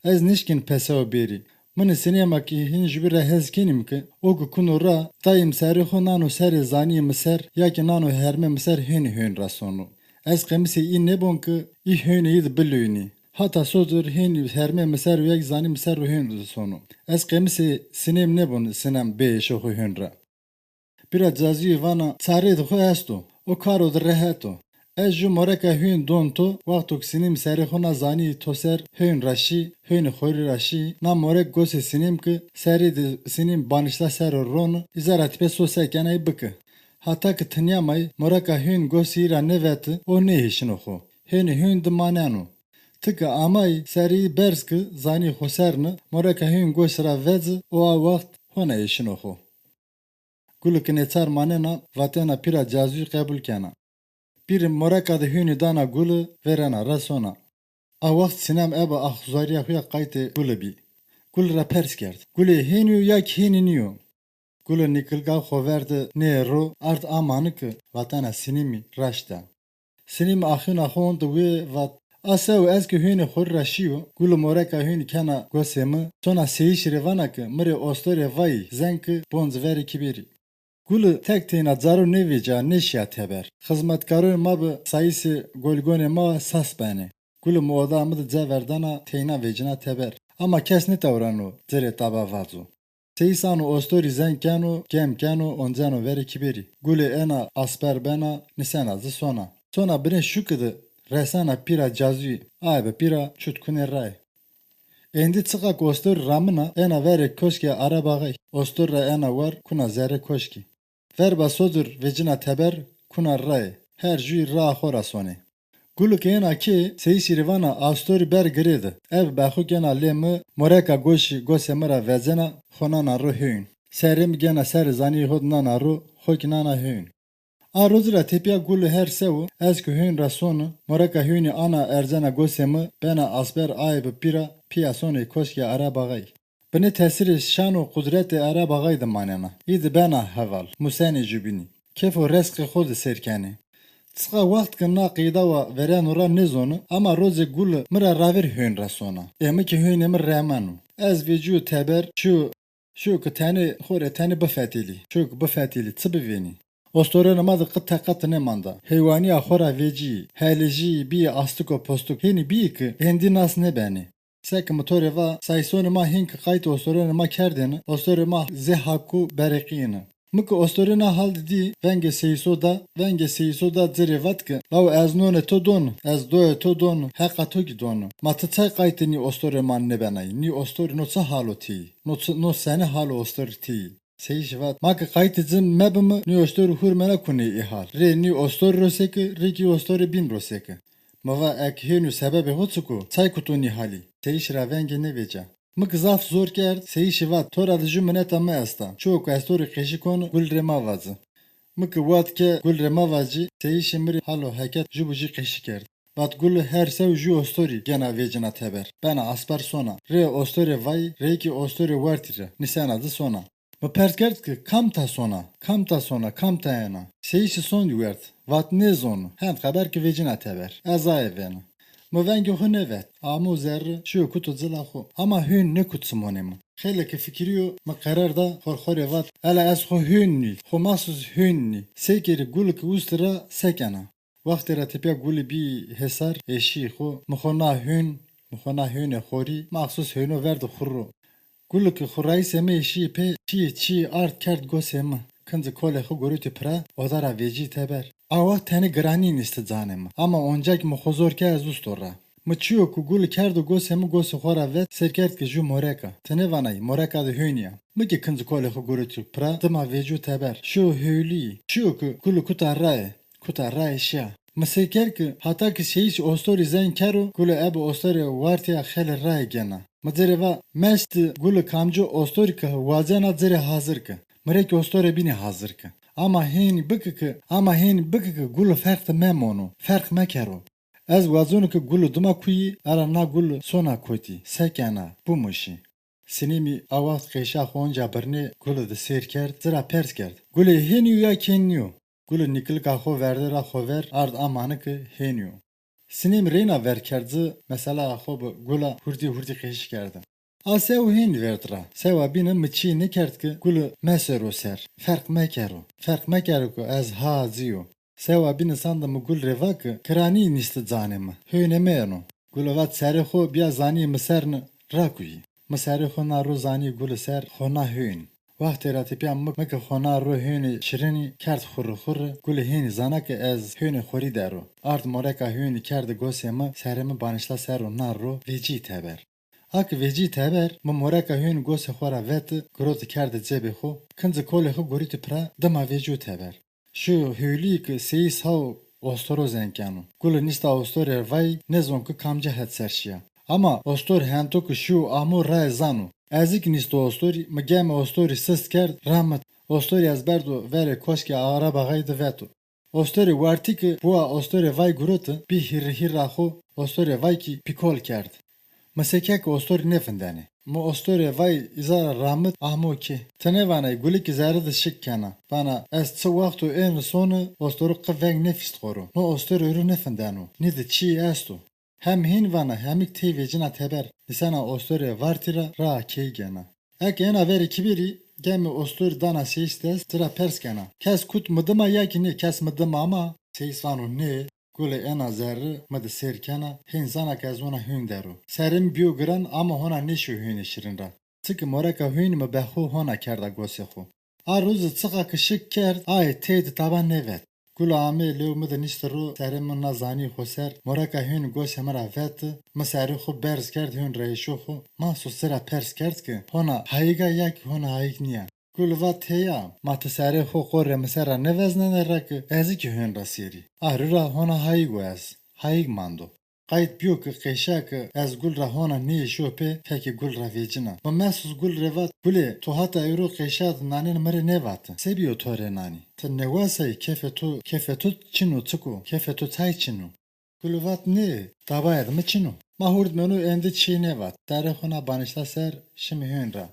Ez nişkîn pesewe bêrî. Mi nê Sînema ki hîn jubî ra hez kenîm ki, o ki kuno ra, dayîm serê xo nano serê zanîyê mi ser, ya ki nano hermê mi ser hênî hûn ra sono. Ez qemisê î nêbon ki, î hênî î di biluynî. Hata sodir hênî hermê mi ser û ya ki zanî mi ser ro hûn di sono. Ez qemisê Sînem nêbon, Sînem bê êşê xo hûn ra. Pîra Cazuyî vana, çareyê di xo esto, o karo di rehet o. Ez ju moreka hûn don to, wexto ki Sînîm serê xo na zanî to ser hûn ra şî, hûnî xorî ra şî, na morek gosê Sînîm ki serê di Sînîm banişta ser o ron, îza ra ti pê so se kenay biki. Hata ki tinyamay, moreka hûn gosê î ra nêveti, o nêhêşino xo. Hênî hûn di maneno. Ti ki amay, serê î berz ki zanî xo ser ni, moreka hûn gosî ra veci, o a wext hona êşino xo. Guli ki nêçar manena, vatena pîra Cazuyî qebul kena. Pîrî moreka di hûnî dana Guli, vêrena ra sona. A wext Sînem ebe axuzarîya xo ya qaytê Guli bî. Guli ra pers kerd. Gulê hênî yo ya ki hênî nîyo? Guli nîkilga xo ver di nê ro, ard a mani ki vatena Sînîmî raşt a. Sînîm axîna xo ondi wê, vat, a sew ez ki hûnê xorî ra şîyo, Guli moreka hûnî kena gosê mi, sona seyîşî rê vana ki mi rê ostorê vayî zeng ki bonci verê kîberî. Guli tek teyna caro nêvêca, nêşîya teber. Xizmetkaronê ma bi sayîsê goligonê ma sas benê. Guli mi oda mi di ca verdana teyna vecina teber. Ama kes nêtewreno ci rê taba vaco. Seyîs ano ostorî zeng keno, gem keno, onceno verê kîberî. Guli êna asper bena, nisena ci sona. Sona binê şuki di resena pîra Cazuyî, aye bi pîra çut kunê raye. Êndî çiqa ki ostorî ramina, êna verê koşkê Ereb Axay. Ostor ra êna war, kuna zerrê koşkî. Verba sodir vecina teber, kuna raye. Her juyî raa xo ra sonê. Guli ki êna kê, seyîsî rê vana, astorî ber girê di. Eb bexo gena lê mi, moreka goşî gosê mi ra vecena, xo nana ro hûn. Serê mi gena serê zanîyê xo di nana ro, xo kî nana hûn. A roci ra tepîya Guli her sewi, ez ki hûn ra soni, moreka hûnî ana erzena gosê mi, bena asber aye bi pîra, pîya sonê koşkê Ereb Axay. Binê tesîrê şan û qudretê Ereb Axay di manena. Î di bena heval, musenê jubînî. Kêf û resqê xo di sêr kenê. Çiqa wext ki na qeydawa vereno ra nêzoni, ama rocê Guli mi ra ravêr hûn ra sona. Ê mi ki hûnê mi remeno. Ez vecîyo teber, şiyo, şiyo ki tenê xo rê tenê bifetelî. Şiyo ki bifetelî, çi bivênî? Ostorênê ma di qit teqet nêmanda. Heywanîya xo ra vecîyî, helêjîyî, bîyî astik û postik. Hênî bîyî ki êndî nas nêbenê. Seke mi to rê va, sayîsonê ma hîn ki qaytê ostorênê ma kerdêne, ostorê ma zê hak û bereqîyêne. Mi ki ostorê na hal di dî, vengê seyîso da, vengê seyîso da ci rê vat ki, lawo ez nonê to don, ez doyê to don, heqa to kî don. Ma ti çay qaytê nî ostorê ma nêbenay, nî ostorî no çi halo tîyî, no çi, no senê halo ostorî tîyî? Seyîşî vat, ma ki qaytê ci mebimi, nî ostorî hurmena kunê î hal. Rê nî ostorî ro seki, rê kî ostorê bîn ro seki. Mi va, eke hênû sebebê xo çik o, çay kuto nî halî? Seyîşî ra vengê nêvêca. Mi ki zaf zor kerd, seyîşî vat, to ra di ju mineta mi esta. Çiyo ki ez to rê qeşî kon, Gul rê mavaci. Mi ki vat ke Gul rê mavacî, seyîşî mi rê hal û heket ju bi ju qeşî kerd. Vat, Guli her sew ju ostorî gena vecina teber. Bena asper sona. Rê ostorê vayî, rê kî ostorê wertî ra. Nisena di sona. Mi pers kerd ki, kamta sona, kamta sona, kamta êna? Seyîşî sondî werd. Vat, nêzonu. Hend xeber ki vecina teber. Ez aye vêna. Mi vengê xo nêvet. Amo zerre, şîyo kuto cila xo. Ama hên nêkut çimonê mi. Xeylê ke fikirîyo, mi qerer da, xo rê xo rê vat, ela ez xo hên nî, xo maxsus hên nî. Sey kerî Gulî ke usti ra se kena? Wextê ra tepîya Gulî bî hêsar, ê şî xo, mi xo na hên, mi xo na hênê xorî, maxsus hêno verdo xo ro. Gulî ke xo rayîsê mi ê şî pê, çîyê çîyê ard kerd gosê mi. Kincî kolê xo gurutî pira, oda ra vecî teber. A wext tenê giranî nîsti canê mi. Ama onca kî mi xo zor ke ez usto ra. Mi çîyo ke Gulî kerdo gosê mi, gosê xo ra vet, sêr kerd ke jû morek a. Ti nêvanay, moreka de hênî ya. Mi kî kincî kolê xo gurutî pira, dima vecîyo teber. Şîyo hêwlî, çîyo ke Gulî kuta raye. Kuta raye şîya. Mi sêr kerd ke hata ke seyîs ostorî zeng kero, Gulî ebe ostorê wartîya xeylê raye gena. Mi ci rê va, mesti Gulî, kamci ostorî ke wazena ci rê hazir ke. Mi rê kî ostorê bînî hazir ke. Ama hênî bike ke, ama hênî bike ke Gulî ferq de memono, ferq mekero. Ez wazeno ke Gulî dima kuyî, ela na Gulî sona kotî, se kena, bimuşî. Sinêmî a wext qêşa xo onca birnê, Gulî de sêr kerd, ci ra pers kerd. Gulî, hênî yo ya kênî yo? Gulî nîkilika xo verde ra xo ver, ard a mane ke hênî yo. Sinêmî reyna ver kerd ci, mesela xo bi Gula hurdî hurdî qêşî kerde. A sew hênî verd ra. Sewa bîne mi çîyê nêkerd ke Gulî mesero ser. Ferq mekero. Ferq mekero ke ez ha ci yo. Sewa bîne san de mi Gul rê va ke kiranî nîsti canê mi. Hênê mi eno. Gulî vat, serê xo bîya zanîyê mi ser ni, rakuyî. Mi serê xo na ro zanîyê Gulî ser, xo na hênî. Wextê ra tepîya mi, mi ke xo na ro hênê şirinî kerd xurri xurri, Gulî hênî zana ke ez hênê xorî der o. Ard moreka hênî kerde gosê mi, serê mi banişta ser o na ro, vecî teber. A ke vecî teber, mi moreka hênî gosê xo ra veti, giroti kerde cebê xo, kincî kolê xo gurutî pira, dima vecîyo teber. Şîyo hêwlî ke seyîs hawo ostoro zeng keno. Gulî nîsta ostorê vay, nêzon ke kamci het ser şîya. Ama ostor hento ke şîyo amo raye zano. Ez kî nîsto ostorî, mi gemê ostorî sist kerd, ramit. Ostorî ez berdo verê koşkê Arab Axayî de veto. Ostorê wartî ke boa ostorê vay guroti, bî hîrrî hîrra xo, ostorê vay kî pîkol kerd. Mi seke ke ostorî nêfindenê. Mi ostorê vay îza ra ramit, amo kê. Ti nêvanay, Gulî kî zerre de şik kena. Vana, ez çi wexto êni soni, ostoro qe veng nêfîst xo ro. No ostor ewro nêfindeno. Nî de çîyê esto. Hem hên vana, hemî kî tey vecîna teber. Nîsena ostorê vartî ra, raa key gena. Eke êna verê kîbirî, gemê ostorî dana seyîs dest, ci ra pers kena. Kes kut mi dima ya kî nê, kes mi dima ama? Seyîs vano nê. Gulî êna zerre, mi de sêr kena, hên zana ke ez hona hên der o. Serê mi bîyo giran ama hona nêşîyo hênê şirin ra. Çike moreka hênî mi be xo hona kerda gosê xo. A roze çiqa ke şik kerd, aye tey de taban nêvet. Gulî amê lêw mi de nîşti ro, serê mi na zanîyê xo ser, moreka hênî gosê mi ra veti, mi serê xo berz kerd hên reyşo xo, maxsus ci ra pers kerd ke hona hayîg a ya kî hona hayîg nîya. Gulî vat, heya, ma ti serê xo qorrê mi ser ra nêveznenê ra ke ez kî hên ra sêrî. A rî ra hona hayîg o ez. Hayîg mando. Qayt bîyo ke qêşa ke ez Gul ra hona nêeşîyo pê, fekê Gul ra vecîna. Mi mexsus Gul rê vat, Gulê, to hata ewro qêşa de nanên mi rê nêvate. Se bîyo to rê nanî? Ti nêwasayî, kefê to, kefê to çin o çik o? Kefê to tay çin o? Gulî vat, nê, tabayê de mi çin o. Ma hurdmeno êndî çî nêvat. Serê xo na banişta ser, şimî hên ra.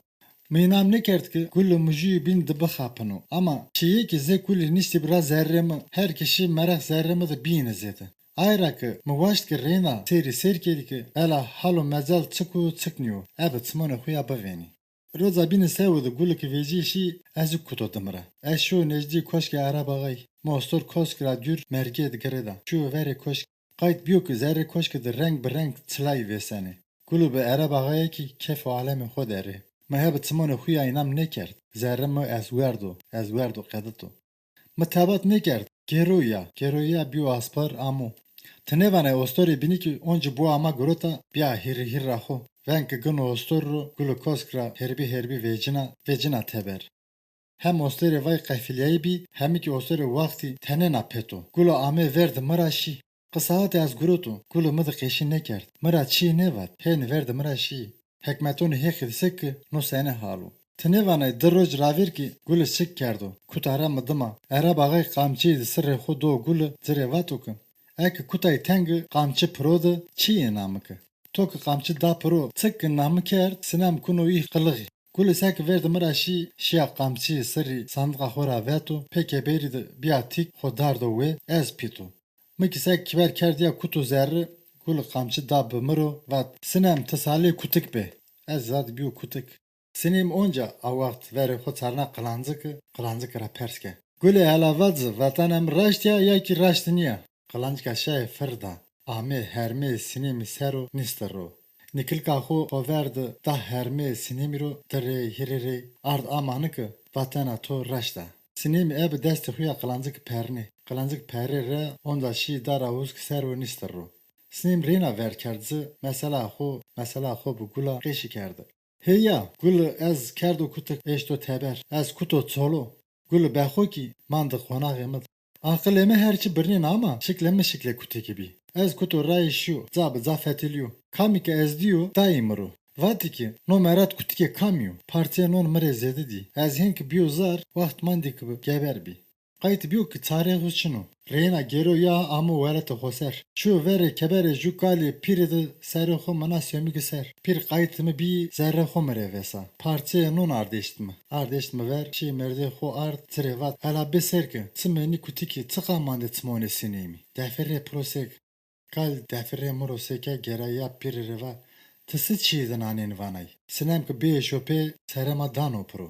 Mi înam nêkerd ke Gulî mi jûyê bîn de bixapino. Ama çîyê kî zê kulî nîştî bi ra zerrê mi, her ke şî merex zerrê mi de bîyêne zêde. Aye ra ke mi waşt ke reyna sêrî sêr kerî ke ela hal û mecal çik o çik nîyo, ebe çimonê xo ya bivênî. Roza bîne sewe de Gulî ke vecî şî, ez kî kuto dime ra. Ez şîyo nêjdî koşkê Arab Axayî. Mi ostor koşk ra dûr mergê de girêda. Şîyo verê koşk. Qayt bîyo ke zerrê koşkî de reng bi reng çilayî vêsenê. Gulî bi Arab Axayî kî kef û alemê xo der ê. Mi hebe çimonê xo ya înam nêkerd. Zerrê mi ez werdo, ez werdo qedito. Mi tebat nêkerd. Gêro ya, gêro ya bîyo aspar amo. Ti nêvanay ostorê bînî kî oncî boa ma girota, bîya hîrrî hîrra xo. Veng ke gino ostor ro, Gulî koşk ra herbî herbî vecîna, vecîna teber. Hem ostorê vay qefilîyayî bî, hemî kî ostorê wextî tenêna pêt o. Gulî amê vêrde mi ra şî. Qe saetê ez giroto, Gulî mi de qêşî nêkerd. Mi ra çîyê nêvat, hênî vêrde mi ra şî. Hekmetonê Heqî de se ke, no senê hal o. Ti nêvanay di roj ravêr kî Gulî şik kerdo, kuta ra mi dima. Arab Axayî qamçîyê de sirrê xo do Gulî, ci rê vato ke, eke kutay tenge, qamçî piro de, çîyê name ke. To ke qamçî da piro, çik ke name kerd, sinem kuno î qilixî. Gulî se ke vêrde mi ra şî, şîya qamçîyê sirrî sandiqa xo ra veto, pê keberî de bîya tîk, xo dardo wê, ez pîto. Mi kî se ke kiber kerd ya kuto zerre, Guli qamçi da bi mi ro, vat, Sinem, ti salê kutik bê. Ez zad bîyo kutik. Sinêm onca a wext verê xo çarna qilanciki, qilanciki ra pers ke, Gulê, hela vat zi, vatena mi raşt ya ya kî raşt nîya? Qilancika şayê fir da, amê hermê Sinêmî ser o nîsti ro. Nikilka xo xo ver di da hermê Sinêmî ro, di rey, hîrê rey, ard a maniki, vatena to raşt a. Sinêmî ebi destê xo ya qilanciki pernê. Qilancik perrê re, onca şî dara husk ser o nîsti ro. Sinêm reyna ver kerd zi, mesela xo, mesela xo bi Gula qeşî kerdi. Hêya, Guli ez kerdo kutik eşto teber, ez kuto çolo. Guli be xo kî mandi qonaxê mi di. Aqilê mi her çi birnên ama şiklê mi şiklê kutikî bî. Ez kuto rayî şîyo, ca bi ca fetilîyo. Kamî ke ez dîyo, dayî mi ro. Vatî kî, no merat kutikê kamî yo? Parçeyê non mi rê zêde dî. Ez hên ki bîyo zar, wext mandî ki geber bî. Qayt bîyo ki çarê xo çin o. Reyna gêro ya amo welatê xo ser. Şiyo verê keberê ju kalî pîrî di serê xo mina semîgi ser. Pîr qaytê mi bîyî zerrê xo mi rê vêsa. Parçeyê non ard eşt mi. Ard eşt mi ver, şî mêrdê xo ard, ci rê vat, hela bê ser ki, çimê nî kutikî çiqa mandê çimonê Sinêmî. Defirê piro sêk. Kal defirê mi ro sêke gera ya pîrî rê va, ti si çîyê di nanênî vanay? Sinem ki bêyê şopê serê ma dano piro.